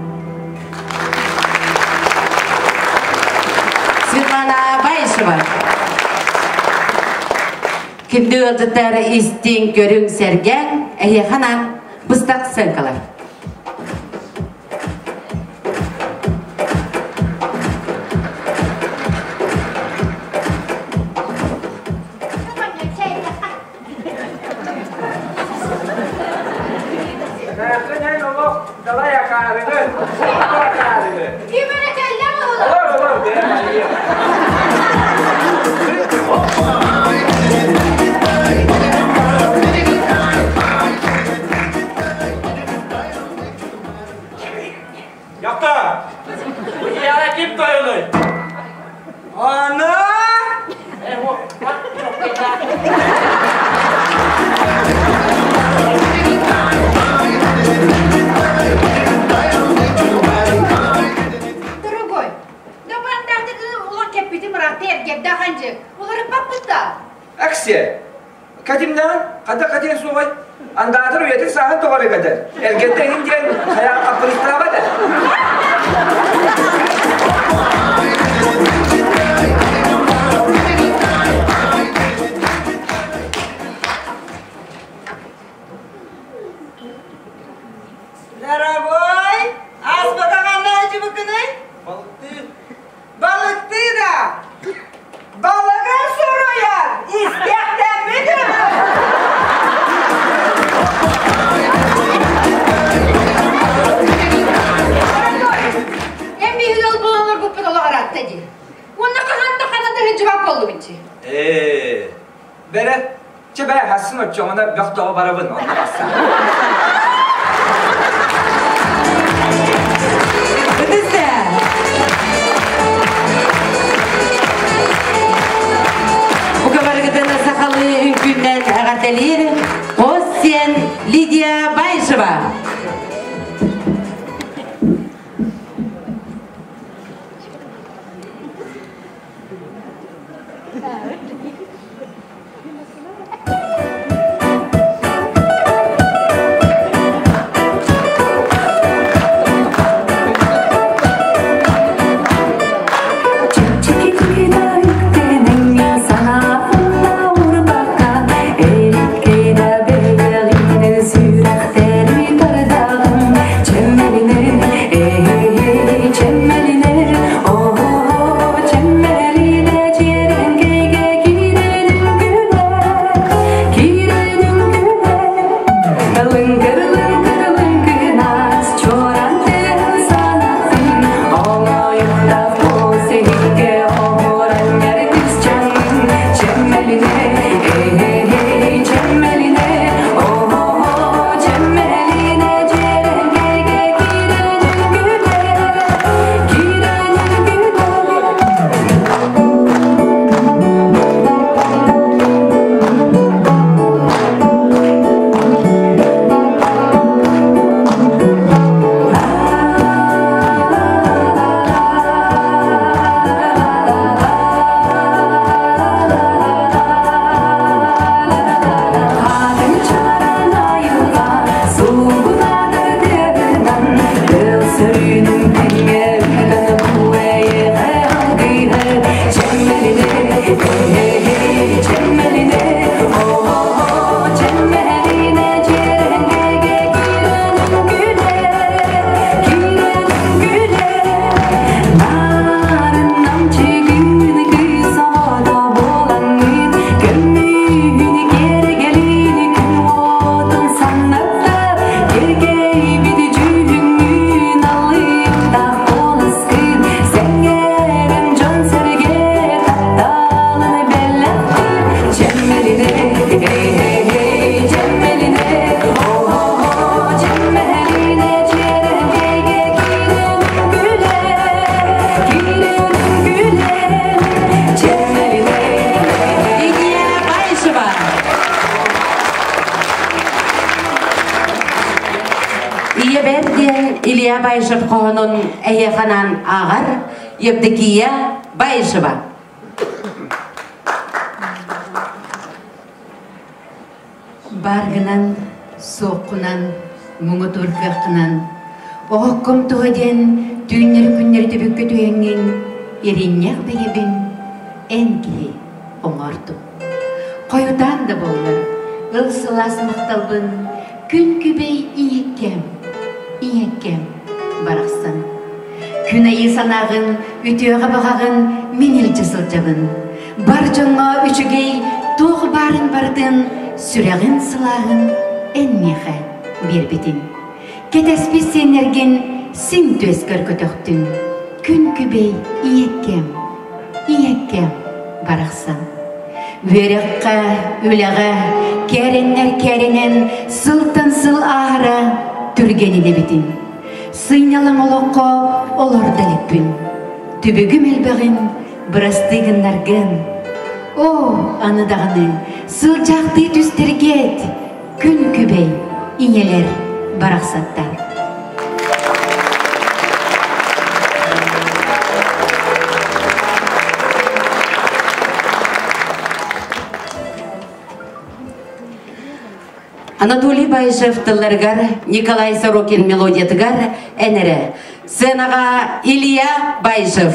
Светлана Баишева. Күндү ыалдьыттар истиҥ, көрүҥ, сэргээн, эһиэхэ анаан быстах сценкалар. Давай акаарыгы! Акаарыгы! Ким эрэ кэллэ буолла? Олор, олор, бэйэм Якта! Бу дьиэҕэ ким тойонуй? Ана! Дорогой, да бандардыгы улар кэппитим ыраатта эргэрдэ ханжы. Уларыппаппыт да. Аксе, Катимнаан, хата катин суоҕай, андаатар үйэтин сааһын тоҕо кэтэр. Эргэтэ иһин диэн хайаҕа хаппырыстаабат ээ. Дорогой, ас бакаҕанна дьыбыкыный? Балыктыы. Балыктыы да! Балыгын суруйар истиэхтэммит Эн биһиги ол буолан олорбуппут олох ыраатта дии. Уонна хаһан да хана да сылдьыбат буоллубут дии. Ээ, бэрэ, чэ бээ, хассын оччоҕуна бөх тоҕо барабын, онно барсан. Ытыста! Бука барыгытын сахалыы үҥкүүнэн эҕэрдэлиир хос сиэн Лидия Баишева. Ийэбэр диэн Илья Баишев хоһоонун эһиэхэ ааҕар Евдокия Баишева. Бааргынан, суоххунан, муҥутуур кыаххынан, оһоххум туһа диэн түүннэри-күннэри түбүккэ түһэҥҥин, иринньэх бэйэбин эн киһи оҥордум. Хойутаан да буоллар, ыл сылаас махталбын күн күбэй ийэккэм, ийэккэм барахсан. Күн айыы санааҕын, үтүөҕэ баҕаҕын мин илдьэ сылдьабын. Бар дьоҥҥо үчүгэй туох баарын барытын сүрэҕин сылааһын эн миэхэ биэрбитиҥ. Кэтэспит сиэннэргин син түөскэр көтөхтүҥ. Күн күбэй ийэккэм, ийэккэм барахсан. Үөрэххэ, үлэҕэ кээрэннэр кээрэнэн сылтан сыл ааһара түргэнин эбитин. Сынньалаҥ олоххо олордо иликпин. Түбүгүм элбэҕин бырастыы гыннаргын. Оо, аны даҕаны сылдьаахтыы түстэргиэт, күн күбэй ийэлэр барахсаттар. Анатолий Баишев тылларыгар, Николай Сорокин мелодиятыгар эн эрэ. Сценаҕа Илья Баишев.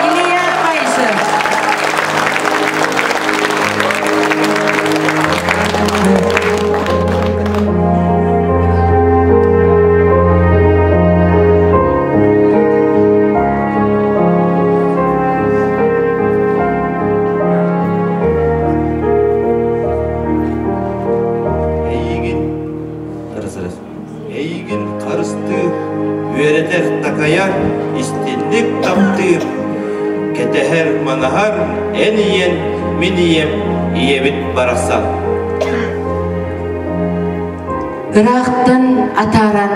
Илья Баишев. Эйигин Эйигин харыстыыр, үөрэтэр, такайар, истинник таптыыр, кэтэһэр, манаһар эн ийэн, мин ийэм, ийэбит барахсан. Ыраахтан атааран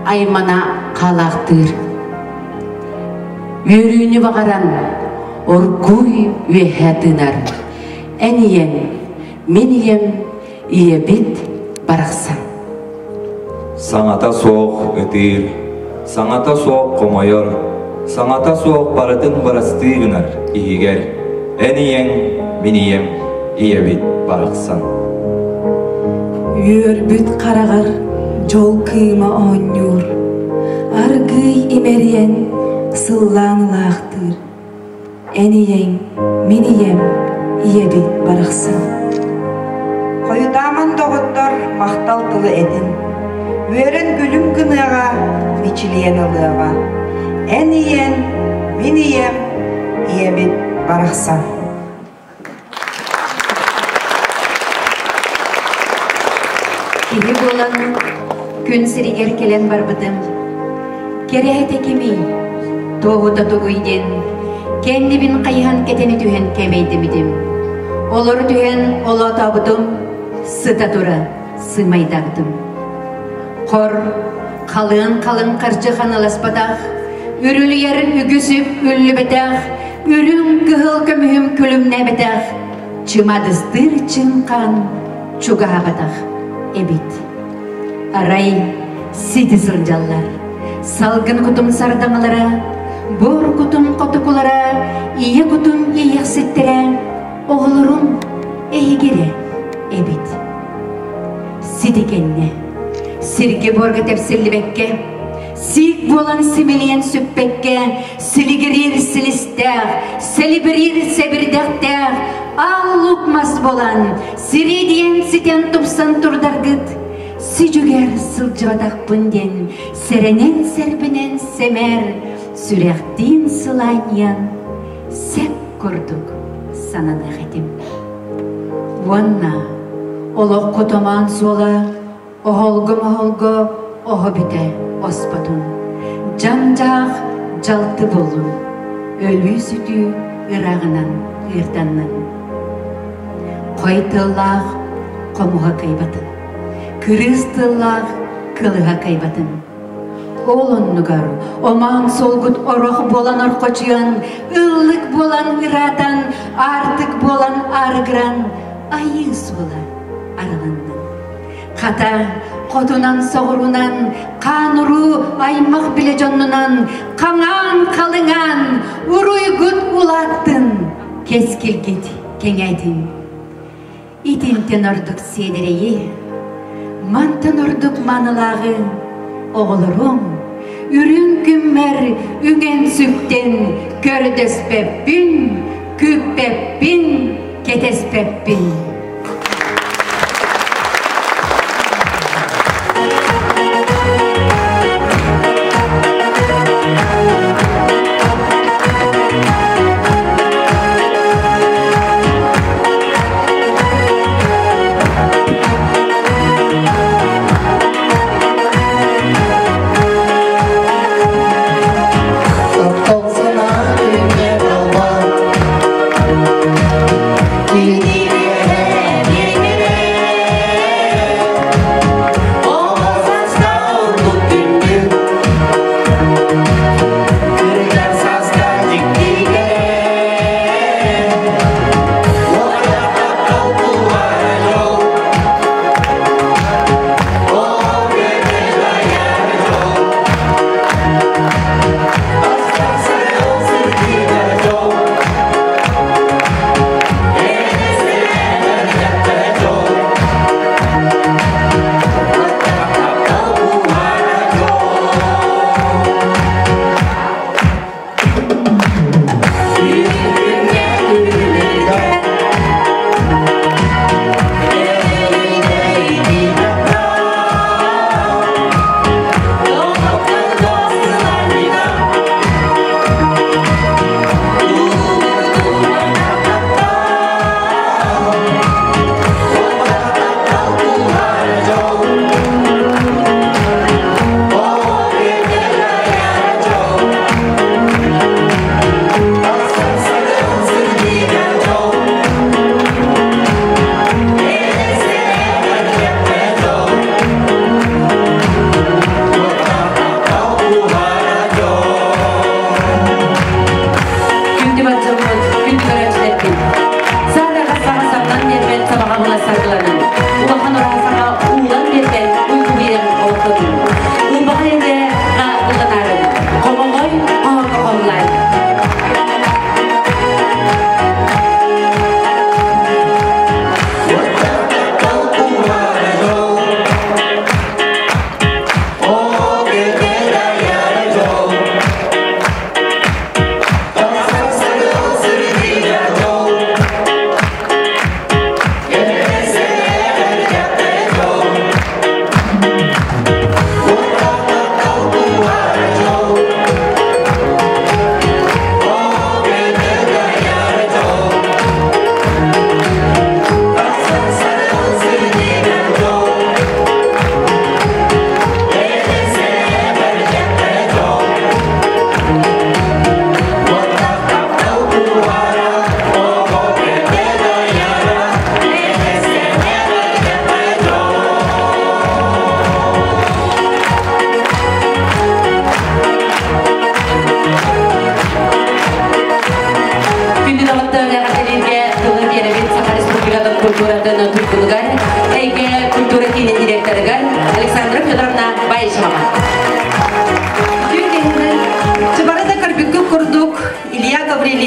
аймана хаалаахтыыр. Үөрүүнү баҕаран оргууй үөһэ тыынар. Эн ийэҥ, мин ийэм, ийэбит барахсан. Саҥата суох ытыыр, саҥата суох хомойор, саҥата суох барытын бырастыы гынар иһигэр эн ийэҥ, мин ийэм, ийэбит барахсан. Үөрбүт хараҕар дьол кыыма оонньуур, аргыый имэрийэн сыллаан ылаахтыыр. Эн ийэҥ, мин ийэм, ийэбит барахсан. Хойутааман доҕоттор махтал тылы этин. Үөрэн күлүм гыныаҕа, мичилийэн ылыаҕа. Эн ийэн, мин ийэм, ийэбит барахсан. Киһи буолан күн сиригэр кэлэн барбытым. Кэрэһитэ кимий? Туоһута тугуй диэн кэннибин хайыһан кэтэни түһэн кэмэйдимитим. Олору түһэн олоотообутум, сыта тура сымайдаабытым. Хор, халыан халыҥ харчы ханаласпатах, үрүлүйэр үгүс үп үллүбэтэх, үрүҥ кыһыл көмүһүм күлүмнээбэтэх, чымадыстыыр чыҥхан чугаһаабатах эбит. Арай сити сылдьаллар, салгын кутум сардаҥалара, буор кутум хотукулара, ийэ кутум иэйэхситтэрэ, оҕолорум эһигирэ эбит. Сити кэннэ, сиргэ-буорга тэпсиллибэккэ, сиик буолан симэлийэн сүппэккэ, силигириир силистээх, сэлибириир сэбирдэхтээх, аал лук мас буолан, сириэдийэн ситэн тупсан турдаргыт, сидьүгэр сылдьыбатахпын диэн сэрэнэн-сэрбэнэн сэмээр, сүрэхтиин сылаанньыйан, сэп курдук сананыах этим. Уонна олоххо томоон суола оһолго-моһолго оһо бүтэ оспотун. Дьаҥ-дьаах дьалты буоллун, өлүү-сүтүү ырааҕынан ыырданнын. Хой тыллаах хомуһа кыйбатын, кырыыс тыллаах кылыһа кыйбатын. Ол оннугар омаан суолгут орох буолан орхочуйан, ыллык буолан ыраатан, аартык буолан аарыгыран, айыы суола арылыннын. Хата, хотунан-соҕурунан, хаан-уруу аймах билэ дьоннунан, хаҥаан-халыҥаан, уруйгут улааттын, кэскилгит кэҥээтин. Итинтэн ордук сиэдэрэйи, мантан ордук маанылааҕы оҕолорум, үрүҥ күммэр үҥэн-сүктэн көрдөспөппүн, күүппэппин, кэтэспэппин. Таптал санаа күнэ талба.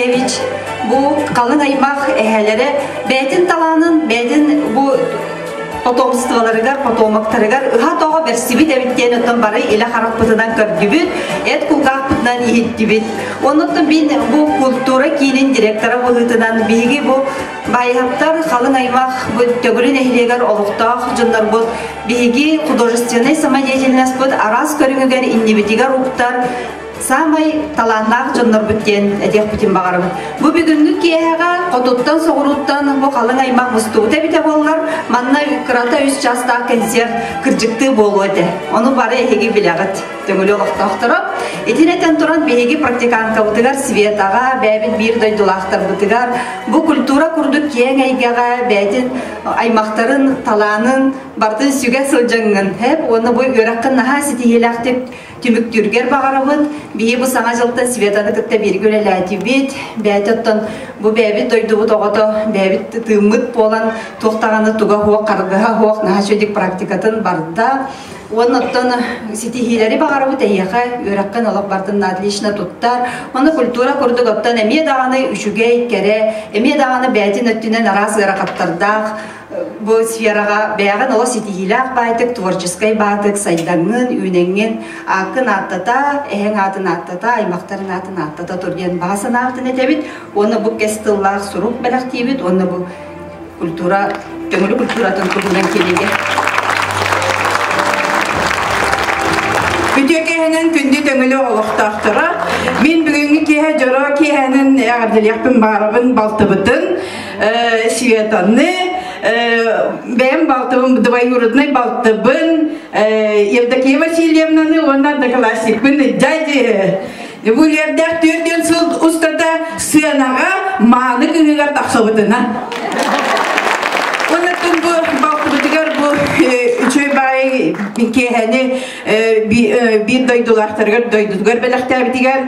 Гаврильевич бу халыҥ аймах эһээлэрэ бэйэтин талаанын, бэйэтин бу потомстволарыгар, потомоктарыгар ыһа-тоҕо бэрсибит эбит диэн оттон бары илэ харахпытынан көрдүбүт, эт кулгаахпытынан иһиттибит. Оннуттан мин бу культура киинин директора быһыытынан биһиги бу Байыһаптар халыҥ аймах бу Төгүрү нэһилиэгэр олохтоох дьоннорбут биһиги художественнай самодеятельностьпыт араас көрүҥүгэр иннибитигэр уктар саамай талааннаах дьоннорбут диэн этиэхпитин баҕарабыт. Бу бүгүҥҥү киэһэҕэ хотуттан соҕурууттан бу халыҥ аймах мустубута эбитэ буоллар, манна кырата үс чаастаах кэнсиэр кырдьыктыы буолуо этэ. Ону бары эһиги билэҕит, Төҥүлү олохтоохторо. Итини этэн туран биһиги практиканткабытыгар Светаҕа, бэйэбит биир дойдулаахтарбытыгар бу культура курдук киэҥ эйгэҕэ бэйэтин аймахтарын талаанын барытын сүгэ сылдьаҥҥын, һэп уонна бу үөрэххин наһаа ситиһиилээхтик Түмүктүүргэр баҕарабыт. Биһи бу саҥа дьылтан Светаны кытта бииргэ үлэлээтибит. Бэйэтэ оттон бу бэйэбит дойдубут оҕото, бэйэбит тыыммыт буолан туох даҕаны туга суох, харгыһа суох, наһаа үчүгэй практикатын барда. Уонна оттон ситиһиилэри баҕарабыт эһиэхэ, үөрэххин олох бартын отлично туттар. Уонна культура курдук оттон эмиэ даҕаны үчүгэй, кэрэ, эмиэ даҕаны бэйэтин өттүнэн араас ыарахаттардаах Бу сфераҕа бэйэҕин олох ситиһиилээх баайтык, творческай баатык сайдаҥҥын, үүнэҥҥин, ааккын ааттата, эһэҥ аатын ааттата, аймахтарын аатын ааттата тур диэн баҕа санаабытын этэбит уонна бу кэс тыллаах сурук бэлэхтиибит уонна бу культура, Төҥүлү культуратын туһунан кинигэ. Үтүө киэһэнэн күндү Төҥүлү олохтоохторо, мин бүгүҥҥү киэһэ дьоро киэһэнэн эҕэрдэлиэхпин баҕарабын балтыбытын Светаны, бэйэм балтыбын, двоюродной балтыбын Евдокия Васильевнаны уонна одноклассникпын дяди бу үөрдээх түөрт сыл устата сыанаҕа мааны кыһыгар тахсыбытына. Уонна бу балтыбытыгар бу үчүгэй баай киэһэни биир дойдулаахтарыгар дойдутугар бэлэхтээбитигэр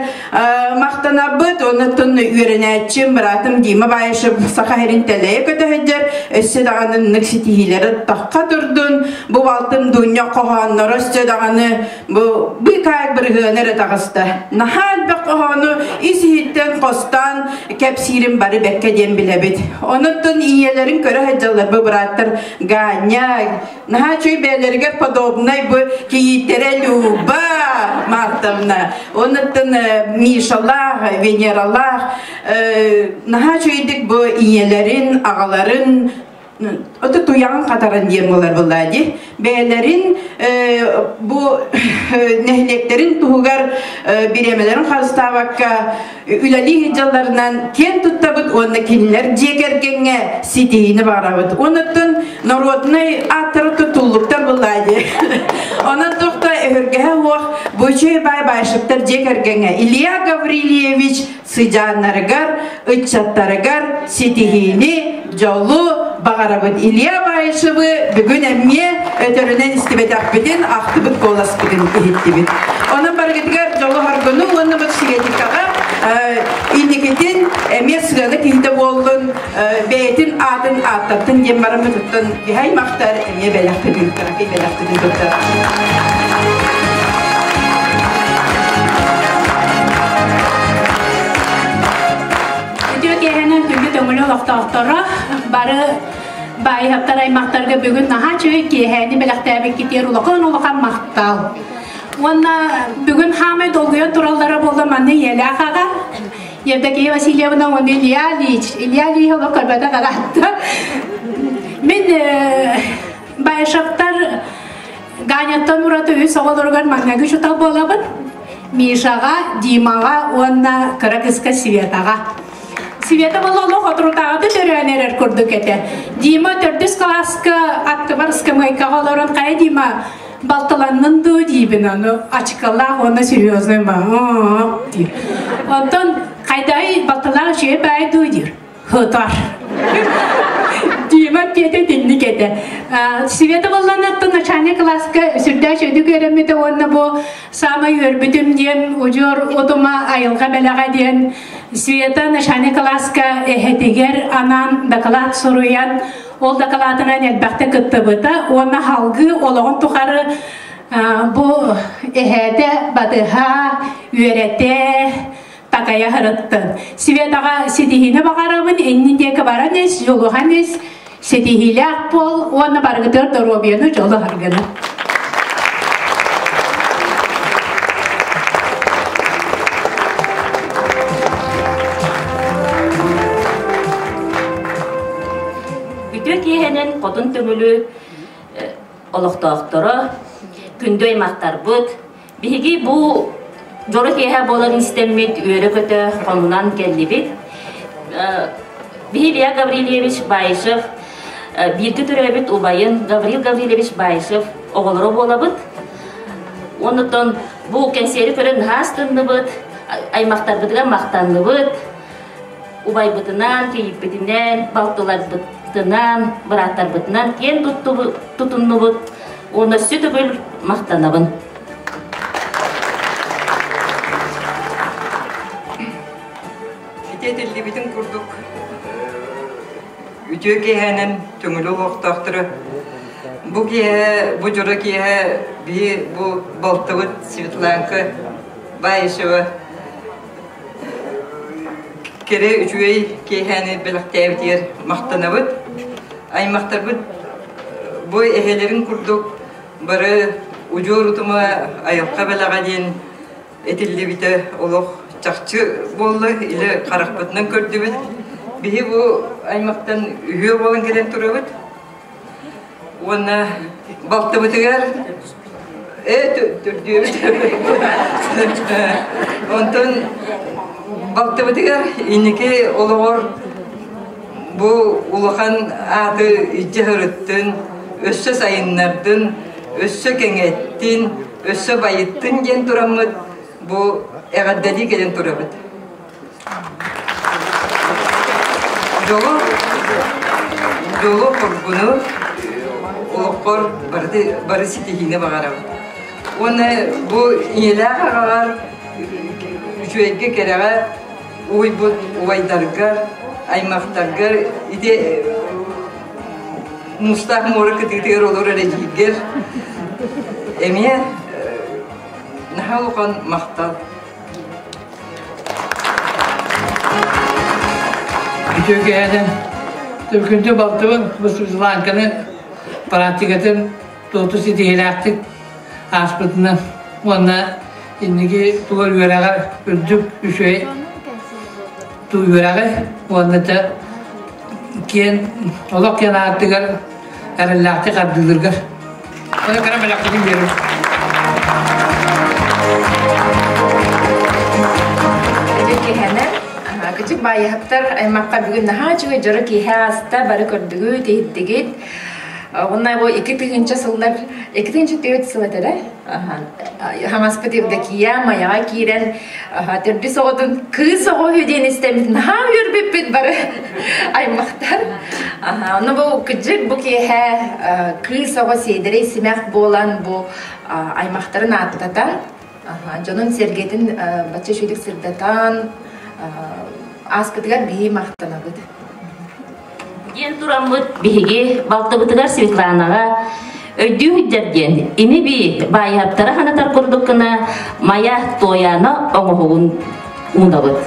Махтанабыт, оннуттан үөрэнээччим, быраатым Дима Баишев Саха сирин тэлэйэ көтөһүдэр, өссө даҕаны ыннык ситиһиилэри тахха турдун, бу балтым Дуня хоһоонноро өссө даҕаны бу быыкаайык бырыһыана эрэ таҕыста. Наһаа элбэх хоһоону ис-иһиттэн хостоон кэпсиирин бары бэккэ диэн билэбит. Онуттан ийэлэрин көрө сылдьаллар бу бырааттар Ганя, Наһаа үчүгэй бэйэлэригэр подобнай бу кийииттэрэ Люба Мартовна, онуттан Мишалаах, Венералаах наһаа үчүгэйдик бу ийэлэрин, аҕаларын ото туйаҕын хатаран диэн буолар буоллаа дии. Бэйэлэрин бу нэһилиэктэрин туһугар бириэмэлэрин харыстаабакка үлэлии сылдьалларынан киэн туттабыт уонна кинилэр дьиэ кэргэҥҥэ ситиһиини баҕарабыт. Онуттан норуотунай ааттары тутуллуктар буоллаа дии. Онон туохта өһүргэһэ суох бу үчүгэй баай баайшыктар дьиэ кэргэҥҥэ Илья Гаврильевич сыдьааннарыгар, ыччаттарыгар ситиһиини, дьолу баҕарабыт. Илья Баишевы бүгүн эмиэ өтөрүнэн истибэтэхпитин, ахтыбыт куоласпытын иһиттибит. Онон барыгытыгар дьолу-соргуну уонна бу Светикаҕа инникитин эмиэ сыана киһитэ буоллун, бэйэтин аатын ааттаттын диэн бараммытыттан биһи аймахтар эмиэ бэлэхпитин, кыракый бэлэхпитин туттар. Үтүө киэһэнэн күндү Төҥүлү олохтоохторо бары баайыһаптар аймахтарга бүгүн наһаа үчүгэй киэһээни бэлэхтээбиккитигэр улахан улахан махтал. Уонна бүгүн хаамай долгуйан тураллара буолла манна ийэлээх аҕа Евдокия Васильевна уонна Илья Ильич. Илья Ильич олох көрбөтөх аҕатта. Мин Баишевтар Ганяттан ураты үс оҕолоругар маҥнайгы учуутал буолабын. Мишаҕа, Димаҕа уонна кыра кыыска Светаҕа. Света буолла олох оторутааҕыта төрөөн эрэр курдук этэ. Дима төрдүс кылааска аттыбар ыскамыайкаҕа олорон хайа Дима балтыланнын дуу диибин ону ачыкалаах уонна серьезный ма диир. Онтон хайдай балтылаах үчүгэй баай дуу диир. Хытар. Дима пиэтэ итинник этэ. Света буолланыттан начальник класска сүрдээх өйдүк үөрэммитэ уонна бу саамай үөрбүтүм диэн удьуор утума айылҕа бэлэҕэ диэн Света начальник класска эһэтигэр анаан дакылаат суруйан ол дакылаатынан элбэхтэ кыттыбыта уонна халгыы олоҕун тухары бу эһээтэ батыһа үөрэтэ такайа. такайа сырыттын. Светаҕа ситиһиини баҕарабын, иннин диэки баран ис, дьулуһан ис, ситиһиилээх буол уонна барыгытыгар доруобуйаны, дьолу харгыны. Үтүө киэһэнэн Хотун Төҥүлү олохтоохторо, күндү аймахтарбыт, биһиги бу дьоро киэһэ буолан истэммит үөрэ-көтө хонунан кэллибит. Биһи Илья Гаврильевич Баишев бииргэ төрөөбүт убайын Гаврил Гаврильевич Баишев оҕолоро буолабыт. Оннуттан бу кэнсиэри көрөн наһаа астынныбыт, аймахтарбытыгар махтанныбыт. Убайбытынан, кийииппитинэн, балтыларбытынан, бырааттарбытынан киэн тутуннубут уонна өссө төгүл махтанабын. Ити этиллибитин курдук үтүө киэһэнэн төҥүлү олохтоохторо бу киэһэ, бу дьоро киэһэ биһи бу балтыбыт Светланка Баишева кэрэ үчүгэй киэһэни бэлэхтээбитигэр махтанабыт. Аймахтарбыт бу эһэлэрин курдук бары удьуор утума айылҕа бэлэҕэ диэн этиллибитэ олох чахчы буолла, илэ харахпытынан көрдүбүт. Биһи бу аймахтан үһүө буолан кэлэн турабыт. Уонна балтыбытыгар төрдүөбүт. Онтон балтыбытыгар инники олоҕор бу улахан ааты илдьэ сырыттын, өссө сайыннардын, өссө кэҥэттин, өссө байыттын диэн тураммыт бу эҕэрдэлии кэлэн турабыт. Дьолу, дьолу, хоргуну олоххор барыты, бары ситиһиини баҕарабын. Уонна бу ийэлээх аҕаҕар үчүгэйгэ кэрэҕэ уһуйбут убайдаргар, аймахтаргар ити муустаах муора кытыытыгар олорор эдьиийгэр эмиэ наһаа улахан махтал. Үтүө киэһэнэн Түркүнтү балтыбын Светланканы практикатын туоту ситиһиилээхтик ааспытынан уонна инники тугар үөрэҕэр үрдүк үчүгэй үөрэҕи уонна да киэн олох киэн ааттыгар эрэллээхтик ардыылыргар Оны кара бэлэхтигин биэрим. Киһэнэ кычык баайыһаптар аймакка бүгүн наһаа үчүгэй дьоро киэһэ ааста бары көрдүгүт, иһиттигит. Онна бу 2000 сыллар 2004 сыл этэрэ. Хаҥаспыт Евдокия Майаҕа киирэн төрдүс оҕотун кыыс оҕо үһү диэн истэммит наһаа үөрбүппүт бары аймахтар. Онно бу кыдьык бу киэһэ кыыс оҕо сиэдэрэй симэх буолан бу аймахтарын ааттатан дьонун-сэргэтин бачча үчүгдүк сырдатан ааспытыгар биһи махтанабыт. Диэн тураммыт биһиги балтыбытыгар Светланаҕа өйдүү сылдьар диэн ини-бии баайыһаптара ханатар курдук гына Майа Туойаана оҥоһугун уунабыт.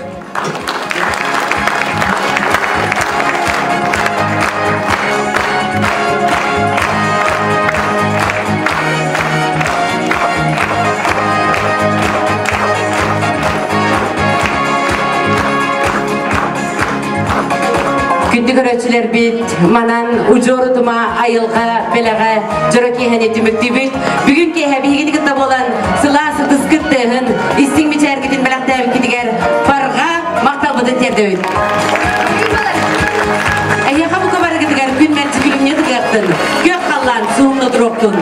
Күндү көрөөччүлэрбит, манан удьуорутума айылҕа бэлэҕэ дьоро киэһэни түмүктүүбүт. Бүгүн киэһэ биһигини кытта буолан сылаас ытыскыт тыаһын, истиҥ мичээргитин бэлэхтээбиккитигэр барҕа махталбытын тиэрдэбит. Эһиэхэ бука барыгытыгар күн мэлдьи күлүмньү тыгыахтын, күөх халлаан суһумна туруохтун.